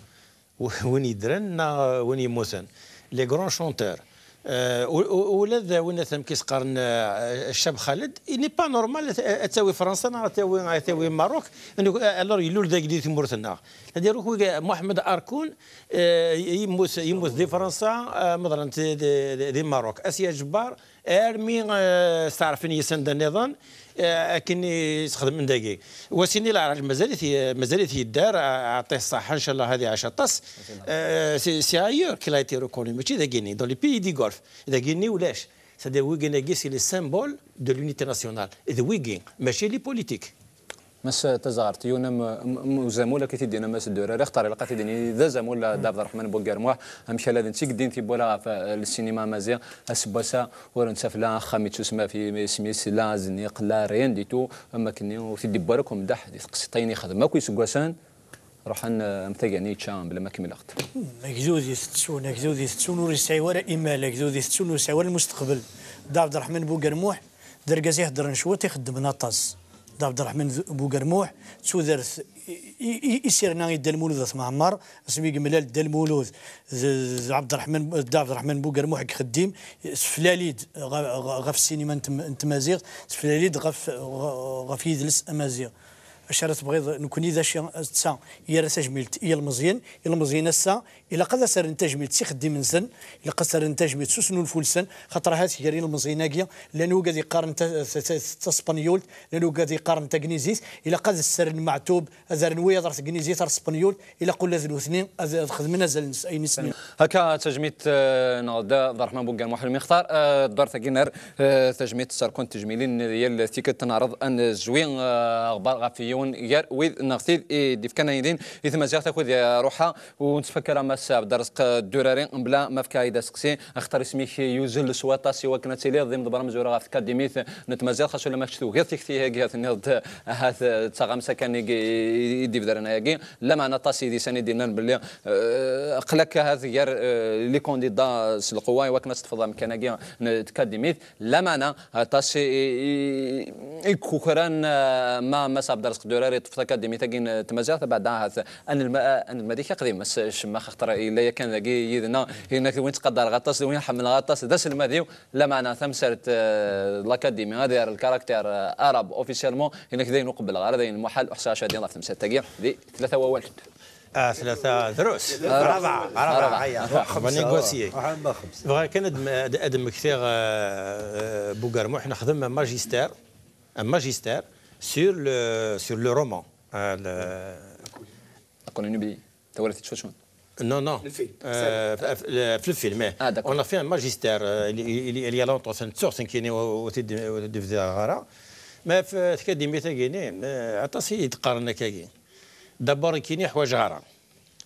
W-, win yeddren neɣ win yemmuten. Les grands chanteurs. Euh, u- u- ula d win aten ki s-qqaren, euh, Ccab Xaled, il n'est pas normal ad ad tawi Fransa neɣ ad tawi ad tawi Maroc. Alors, ilul dagi di tmurt-nneɣ. C'est-à-dire, Muḥemmed Arkoun, euh, yemmut yemmut di Fransa, euh, meḍlen di, di, di Maroc. Asiya Ǧebbar, armi, euh, steɛrfen yes-s anda nniḍen, euh, akken i s-xedmen dagi. Wassini Leɛraǧ mazal-it mazal-it yedder, a- aɛṭi ṣṣeḥḥa, ncallah ad iɛac aṭas. Euh, c'est c'est ailleurs qu'il a été reconnu, mačči dagini, dans les pays du Golfe. Dagini ulac. C'est-à-dire, wigin-agi, c'est le symbole de l'unité nationale. D wigi, mačči les politiques. Mass Tazaɣert, yiwen am, am, am uzamul akka i t-id-yenna Mass Durari, xaṭer ilaq ad t-id-nini d azamul, d Abderrahman Bougermoux, amek ala d netta i yeddin tiwwura ɣef, eh, le cinéma amaziɣ, aseggas-a ur nettaf la axxam yettusma fi isem-is, la azniq, la rien du tout, am akken ur t-id-iwwi ara akk umeddaḥ di teqsiṭ-ayen yexdem akk iseggasen, ruḥen, eh, am tagani yečča, bla ma kemmleɣ-d. Agdud itettun, agdud itettun ur yesɛi wara imal, agdud itettun ur yesɛi wara lmusteqbel. Dda Ɛebderreḥman Bugermuḥ, d argaz iheddren cwiṭ, ixeddmen aṭas. Dda Ɛebderreḥman d-, Bugermuḥ, d tudert i, i, i, i s-yerna i Dda Lmulud At Mɛemmer, asmi yemlal Dda Lmulud d, d Ɛebderreḥman, Dda Ɛebderreḥman Bugermuḥ deg ixeddim, teflali-d ɣ-, ɣ-, ɣef ssinima n tem-, n tmaziɣt, teflali-d ɣef, ɣ-, ɣef yidles amaziɣ. Acu ara tebɣiḍ, nekkni d acu, ass-a yerra tajmilt i yilmeẓyen. Ilmeẓyen ass-a ilaq ad as-rren tajmilt s ixeddim-nsen, ilaq ad as-rren tajmilt s usnulfu-nsen, xaṭer ahat gar yilmeẓyen-agi llan wigad yeqqaren ta-, ta-, ta-, taspenyult, llan wigad yeqqaren tagnizit, ilaq ad as-rren Meɛtub, ad rren wiyaḍ ar tegnizit, ar tespenyult, ilaq ula d nutni ad, ad xedmen azal-nsen, ayen i s-nniɣ. Akka tajmilt, eh, neɣ Dda Ɛebderreḥman Bugermuḥ Lmixtar, eh, ddurt-agi ner, eh, tajmilt s rrku n tejmilin n yal tikkelt neɛreḍ ad nezwi, eh, aɣbar ɣef yiwen gar wid neɣ tid i d-ifkan aydi i tmaziɣt akud i Ruḥa, ur nettfakka ara Mass Ɛebderreẓq Durari mebla ma fkiɣ-ak-d aseqsi, axaṭer isem-ik yuzzel s waṭas i wakken ad tiliḍ d imḍebber amezwaru ɣef tkadimit n tmaziɣt, xas ulamma kečč tugiḍ tikti-agi, tenniḍ-d ahat d taɣamsa kan i, i, i d-ibedren ayagi, lameɛna aṭas n yidisan i d-yennan belli, eh, aql-ak ahat gar, eh, les candidats s lqewwa i wakken ad teṭṭfeḍ amkan-agi n tkadimit, lameɛna aṭas i, i, i, i ikukran, eh, ma Mass Ɛebderreẓq Durari yeṭṭef takadimit-agi n tmaziɣt, beɛda ahat anelma-, anelmad-ik aqdim, Mass Cemmax, axaṭer yella yakan dagi yid-neɣ, yenna-k d win ttqadareɣ aṭas, d win ḥemmleɣ aṭas, d aselmad-iw, lameɛna tamsalt, eh, de l'académie, ad yerr le caractère, eh, arabe officiellement, yenna-k d ayen ur qebbleɣ ara, d ayen muḥal, ur ḥṣiɣ acu ad d-iniɣ ɣef temsalt-agi, di tlata wawalen. Ah, tlata, drus. Ah, ṛebɛa, ṛebɛa, ṛebɛa. Aya, ruḥ, xemsa, négocier. Ruḥ, ruḥ, xemsa. Bɣiɣ kan ad m-, ad, ad mmektiɣ, euh, euh, Bugermuḥ, nexdem un magistère, un magistère sur le, sur le roman. Euh, le... Akk n Nubi, tawrirt yettwasswan. Non, non. Le film. Euh, f-, f-, le, le film, eh. Ah, d'accord. On a fait un magistère, euh, il, il, il, il y a longtemps, c'est une source qui est au, au, au, au, mais f-, tkadimit-agi-ni, euh, aṭas i d-qqaren akkagi. D'abord, nekkini ḥwajeɣ ara.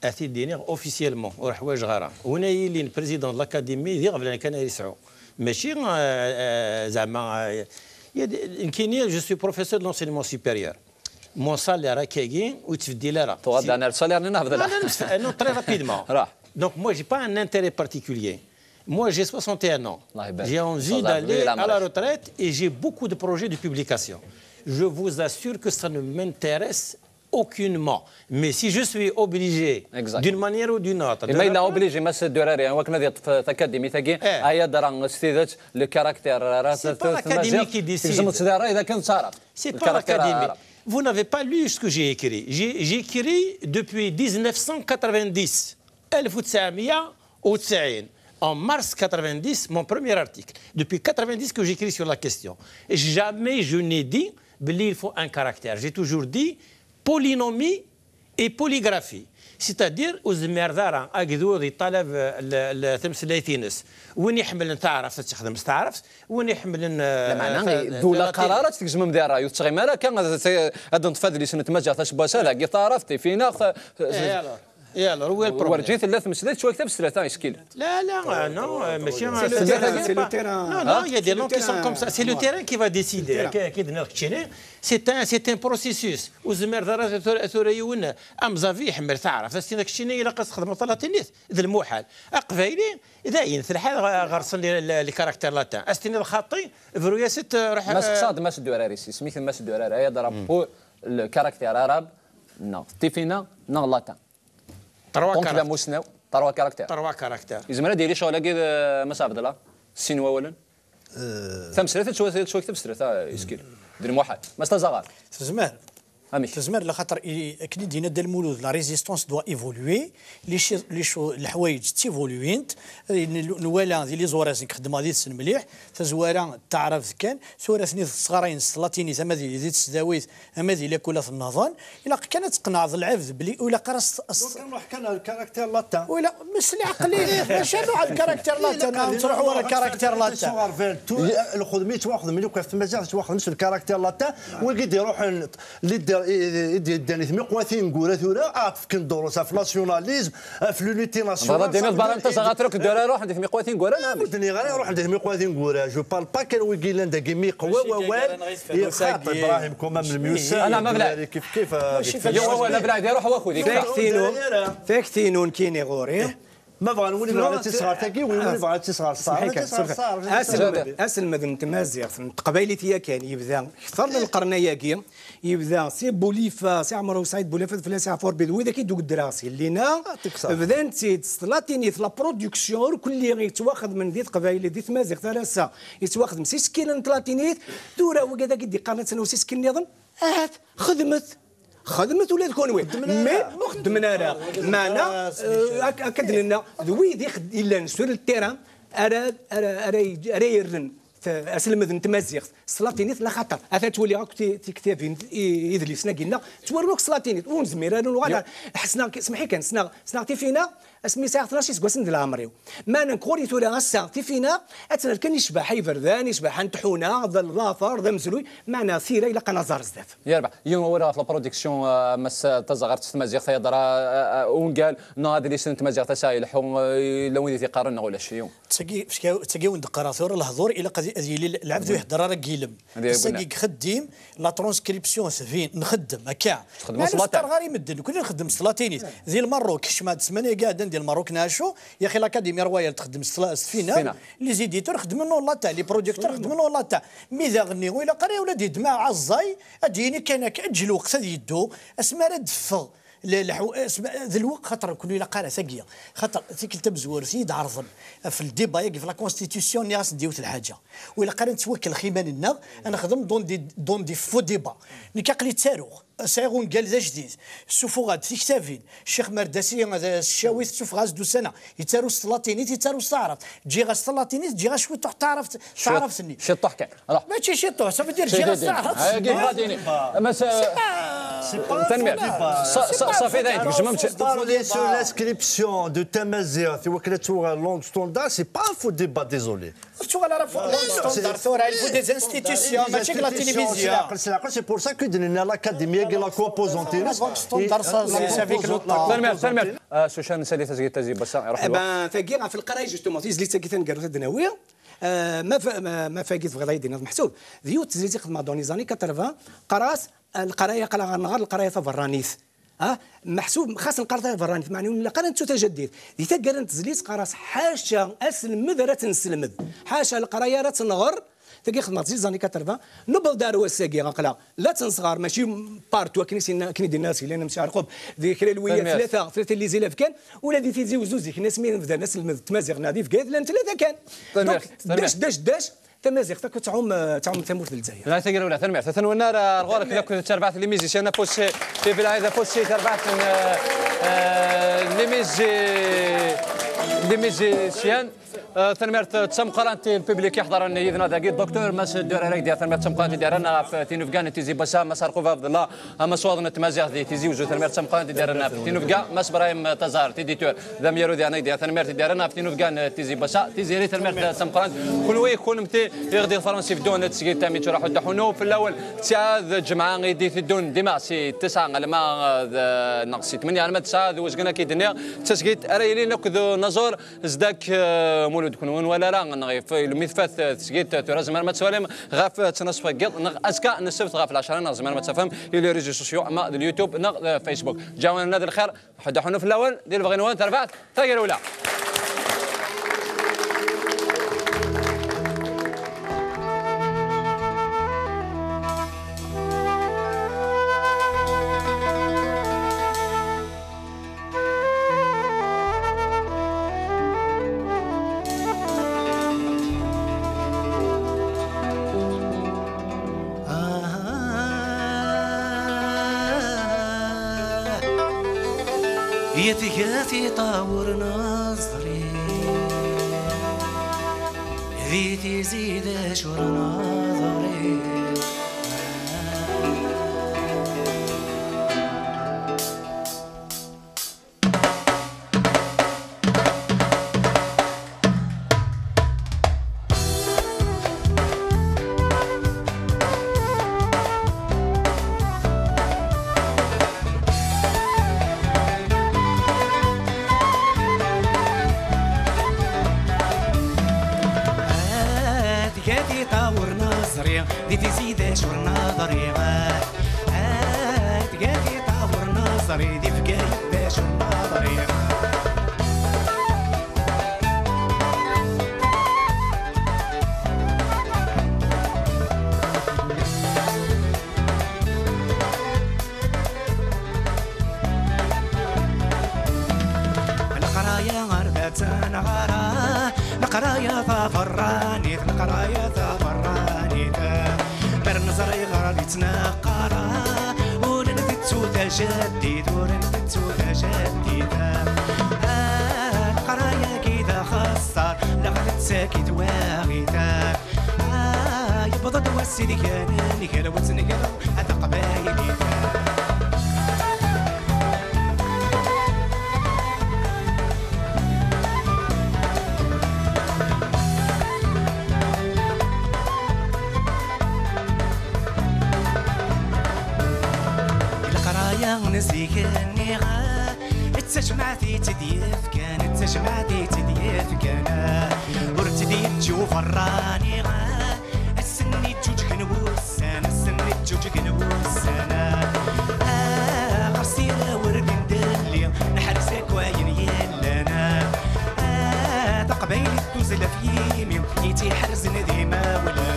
Ad t-id-iniɣ officiellement, ur ḥwajeɣ ara. Win ay yilin président de l'académie, d iɣeblan kan ay yesɛu. Mačči, euh, euh, zeɛma, euh, y a des, nekkini, je suis professeur de l'enseignement supérieur. Mon salaire akkagi, ur yettbeddil ara. Tuɣal-d ɛni ar salaire-nni neɣ d... Non, non, non, très rapidement. Donc, moi, j'ai pas un intérêt particulier. Moi, j'ai soixante et un ans. J'ai envie d'aller à la retraite et j'ai beaucoup de projets de publication. Je vous assure que ça ne m'intéresse aucunement. Mais si je suis obligé, d'une manière ou d'une autre, de... Mais il a obligé, Mass Durari, wakken ad yeṭṭef takadimit-agi, eh, ay adra s tidet, le caractère, c'est pas l'académie qui décide. C'est pas l'académie. Vous n'avez pas lu ce que j'ai écrit. J'ai, j'ai écrit depuis dix-neuf cent quatre-vingt-dix, ألف وتسعمية وتسعين, en mars quatre-vingt-dix, mon premier article. Depuis quatre-vingt-dix que j'écris sur la question. Jamais je n'ai dit, belli, il faut un caractère. J'ai toujours dit polynomie et polygraphie. C'est-à-dire, ur zmireḍ ara agdud yeṭṭalab, eh, l-, l-, tameslayt-ines. Win iḥemmlen taɛrabt ad texdem s taɛrabt, win iḥemmlen, eh... Lameɛna, eh, d ula talatini. Qararat tgezmem di ṛṛay, ur tettɣim ara akka, ad, ad neṭṭef adlis n tmaziɣt aseggas-a, dagi taɛrabt, tifinaɣ, ta-... Eh, alors. Et alors, où est le problème ? Werǧin tella tmeslayt tettwaktab s tlata isekkilen. La, la, euh, non, euh, mačči... C'est le terrain, c'est le terrain. Non, non, il y a des noms qui sont comme ça. C'est le terrain qui va décider. Ki-, ki d-nniɣ keččini, c'est un, c'est un processus. Ur zmireḍ ara tura, tura yiwen amẓavi iḥemmel taɛrabt, ad s-tiniḍ keččini ilaq ad txedmeḍ talatinit, d lmuḥal. Aqbayli, dayen, telḥa ɣ-, ɣer-sen le, le, le caractère latin. Ad s-tiniḍ xaṭi, bru-yas-d, ruḥ, ma, euh, seqsaɣ-d Mass Durari, isem-ik d Mass Durari, ay adra pour le caractère arabe, neɣ tifinaɣ, neɣ latin. Trois caractères. Donc, d amussnaw, trois caractères. Trois caractères. Yezmer ad yili ccɣel-agi d, euh, Mass Abdallah? Sin wawalen. Tameslayt ad twa-, ad twakteb s tlata iskil. D lmuḥal. Mass Tazaɣar. Tezmer. Amek? Tezmer, laxaṭer i, akken i d-yenna Dda Lmulud, la résistance doit évoluer, les chi-, les cho-, leḥwayeǧ ttivoluyint, eh, n-, nwala di les oracles nekk xeddmeɣ did-sen mliḥ, tazwara d taɛrabt kan, tura atni tesɣarayen s tlatinit ama di, di tesdawit ama di lakul ad ten-nehḍen, ilaq kan ad tqenɛeḍ lɛebd belli ur ilaq ara s-, s-, Donc, nruḥ kan ar le caractère latin. Ur ilaq, s leɛqel-ik, maca nruḥ ar le caractère latin, neɣ nettruḥu ar le caractère latin. Lxedma yettwaxdem, lxedma yettwaxdem s le caractère latin, wigi d-iruḥen, i d-, i d-yeddan i tmiqwatin n wura tura, ad fken ddurus ɣef nationalisme, ɣef l'unité nationale. Tebɣiḍ ad d-tiniḍ Baran Tazaɣar akk d wura ruḥen di tmiqwatin n wura, neɣ amek? Ur d-nniɣ ara ruḥen di tmiqwatin n wura. Je parle pas kan wigi llan dagi, mi yeqwa wawal, yexaṭ Ibrahim, quand même, le mieux. Ana, ma bla. Kif kif, euh, mačči kif. Yiwen wawal, bla, iruḥ wakud, yekfa. Takti-inu, takti-inu nekkini ɣur-i. Ma bɣan win ibɣan ad tisɣar tagi, win, win ibɣan ad tisɣar ṣṣeḥ, ad tisɣar ṣṣeḥ. Aselmed, aselmed n tmaziɣt, n teqbaylit yakan, yebda kter n lqern-agi, yebda si Bulifa, si Ɛmer Usaɛid Bulifa, fell-as Ɛfu Rebbi, d widak i d-uddreɣ si llina, bdan-tt-id s tlatinit, la production, ur kulli yettwaxedmen di teqbaylit, di tmaziɣt ar ass-a, yettwaxdem s isekkilen n tlatinit, tura wigad-agi d-iqqaren ad tenwa s isekkilen nniḍen, ahat, xedmet. Xedmet ula d kunwi. Mais ur xeddmen ara. Meɛna, euh, ak-, akka d-nenna, d wid i xed-, illan sur le terrain ara, ara, ara, ara yerren t-, aselmed n tmaziɣt s tlatinit, laxaṭer ata ttwaliɣ akk ti-, tiktabin, i-, idlisen-agi-nneɣ, ttwarun akk s tlatinit. Ur nezmir ara nuɣal ar-, ḥesneɣ, smeḥ-i kan, ssneɣ, ssneɣ tifinaɣ, asmi sɛiɣ tnac iseggasen di leɛmer-iw. Ma nekk ɣur-i tura ass-a tifinaɣ, ad tt-nerr kan i ccbaḥa iberdan, i ccbaḥa n tḥuna, d later, d amezruy, meɛna tira ilaq ad naẓ ar zdat. Yerbeḥ. Yiwen wawal ɣef la production, euh, Mass Tazaɣart s tmaziɣt, ay yeḍra, euh, euh, ungal neɣ adlis n tmaziɣt ass-a yelḥu, euh, yella wid i t-iqqaren neɣ ulac? Yiwen. D tagi, d tagi wen-d-qqareɣ tura, lehdur ilaq ad, ad yili lɛebd ur ihedder ara deg yilem. Ass-agi deg xeddim, la transcription tbin, nxeddem akka. Txeddmem s latin? Ur ɣer i medden, nekkni nxeddem s tlatinit. Di Lmerruk, kecmeɣ-d ssmana-agi iɛeddan di Lmerruk, neɛcu, yaxi l'Académie Royale txeddem s tla-, s tfinaɣ, les éditeurs xeddmen en latin, les producteurs xeddmen en latin. Mi daɣen-nni, ur ilaq ara ula d-yeddem aɛeẓẓay, ad d-yini kan akka, eǧǧ lweqt ad yeddu, asmi ara d-teffeɣ le-, leḥw-, asmi, d lweqt, xaṭer ur ilaq ara tagi. Xaṭer tikkelt tamezwarut i yi-d-ɛerḍen ɣef le débat-agi, ɣef la constitution, nniɣ-asen-d yiwet lḥaǧa. Ur ilaq ara nettwakellex iman-nneɣ, ad nexdem dans des, dans des faux débats. Nekk aql-i ttaruɣ. Sɛiɣ ungal d ajdid, ssufuɣeɣ-d tiktabin, Ccix Merdasi, d Ccawit, ssufuɣeɣ-as-d ussan-a, yettaru s tlatinit, yettaru s taɛrabt. Ǧǧiɣ-as tlatinit, ǧǧiɣ-as cwiṭuḥ taɛrabt, taɛrabt-nni. Ciṭuḥ kan. Alors. Mačči ciṭuḥ, ça veut dire ǧǧiɣ-as taɛrabt. Tanemmirt. Sa-, sa-, صافي, dayen, tgezmem-tt. Parler sur l'inscription de tamaziɣt i wakken ad tuɣal langue standard, c'est pas un faux débat, désolé. Ur tettuɣal ara fo-, langue standard tura, il faut des institutions, mačči deg la télévision. S leɛqel, s leɛqel, c'est pour ça que d-nenna l'Académie-agi, la composante-ines. Langue standard, ça, c'est avec le temps. Tanemmirt, tanemmirt. Ah, Sucan, sali tazgit-a zi bassa, iruḥ lweqt. Eh ben, tagi ɣef lqray, justement, tizlit-agi taneggarut ad d-nawi. Eh, ma fa-, ma, ma fagi tebɣiḍ ad yi-d-tiniḍ meḥsub. D yiwet tezlit i xedmeɣ dans les années quatre-vingts, qqareɣ-as, eh, leqraya aql-aɣ ɣer nɣer, leqraya taberranit. Ah, meḥsub xas neqqar taberranit, meɛna ur nlaq ara nettu tajaddit. Di taggara n tezlit qqar-as ḥaca aselmed ara tt-nesselmed, ḥaca leqraya ara tt-nɣer. Tagi xedmeɣ tezlit zanni quatre-vingts, newweḍ-d ar wass-agi aql-aɣ la tt-nesɣar, mačči partout akken i s-yenna, akken i d-yenna Silan Msɛerqub, di kra lwiya tlata, tlata n les élèves kan, ula di Tizi Uzzu zik-nni asmi bdan aselmed n tmaziɣt neɣ di Bgayet llan tlata kan. Donc, dac, dac, dac, Tamaziɣt akk ad tɛum, eh, tɛum tamurt n Lezzayer. La, tagi ula, tanemmirt. Atan wennar, eh, ar ɣur-k, akked terbaɛt n les musiciens, afus i Belɛid, afus i terbaɛt n, eh, eh, les musi-, les musiciens. Eh, tanemmirt, eh, d tameqqrant i lpublik iḥeḍren yid-neɣ dagi, Docteur Mass Ddura Ragdia, tanemmirt d tameqqrant i d-yerran ɣef tinubga n Tizi Bassa, Mass Arqub Abdellah, amaswaḍ n tmaziɣt di Tizi Uzzu, tanemmirt d tameqqrant i d-yerran ɣef tinubga, Mass Brahim Tazaɣart, éditeur. D amyaru diɣen ay d-yerran, tanemmirt i d-yerran ɣef tinubga n Tizi Bassa. Tiziri, tanemmirt tameqqrant. Kunwi, kunemti, i ɣ-d-iḍefren s ibeddu n tesgilt Amitur Aḥud Aḥunu, fell-awen ttiɛad ǧemɛa i d-iteddun dima si tesɛa alma d, neɣ si tmenya alma d tesɛa d wezgen, akka i d-nniɣ, d tasgilt ara yilin akked unaẓur Zdak, eh, Mulud, kunwi ur nwala ara, neɣ if-, ilmi tfat, eh, tesgilt, eh, tura tzemrem ad twalim ɣef, eh, ttnaṣfa n yiḍ, neɣ azekka n ssebt ɣef lɛecṛa, neɣ tzemrem ad tafem i les réseaux sociaux, ama d YouTube, neɣ, eh, Facebook. Ǧawan-nna d lxir. Ḥedd ḥunu fell-awen, di lebɣi-nwen, terbaɛt tagrewla. Yetga tiṭawur neẓri, di tizi d acu ur neḍri. Tga tiṭawur neẓri, di tizi d acu ur neḍri. Tga tiṭawur neẓri, di Bgayet d acu ur neḍri. Leqraya ar d taneɣra, leqraya taberranit, leqraya taberranit. Mer neẓra iɣer d-ittnaqara, ur ntettu tajaddit, ur ntettu tajaddit. Ah, leqraya-agi d axeṣṣar, la ɣ-tettaki twaɣit. Ah, yewweḍ-d wass ideg ad nenger, ad tt-nenger, a taqbaylit. Leqraya n zik nniɣ, d tajmaɛt i tt-id-yefkan, d tajmaɛt i tt-id-yefkan. Ur tt-id-yeǧǧi uberrani, ass-nni ǧǧuǧgen wussan, ass-nni ǧǧuǧgen wussan. Ah, ɣer sira ur d-ndelli, neḥrez akk ayen yellan. Ah, taqbaylit tuzzel ɣef yimi, i tt-iḥerzen d imawlan.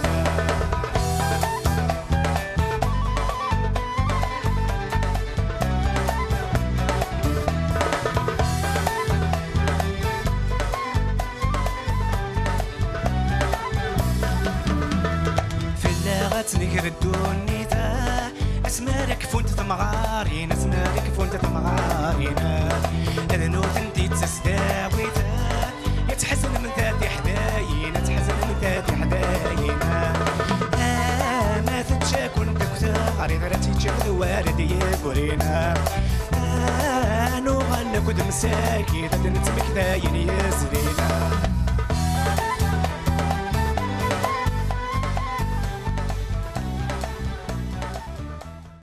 Fell-aɣ ad tneger ddunit, asmi ara kfunt temɣarin, asmi ara kfunt temɣarin. Ad nutenti d tasdawit, ad tḥeznem ta tiḥdayin, ad tḥeznem ta tiḥdayin. Ma tettaken-d akk teɣri, ara tt-iččen d wared yegrin. Nuɣal akk d msakit, ad nettmekta ayen yezrin.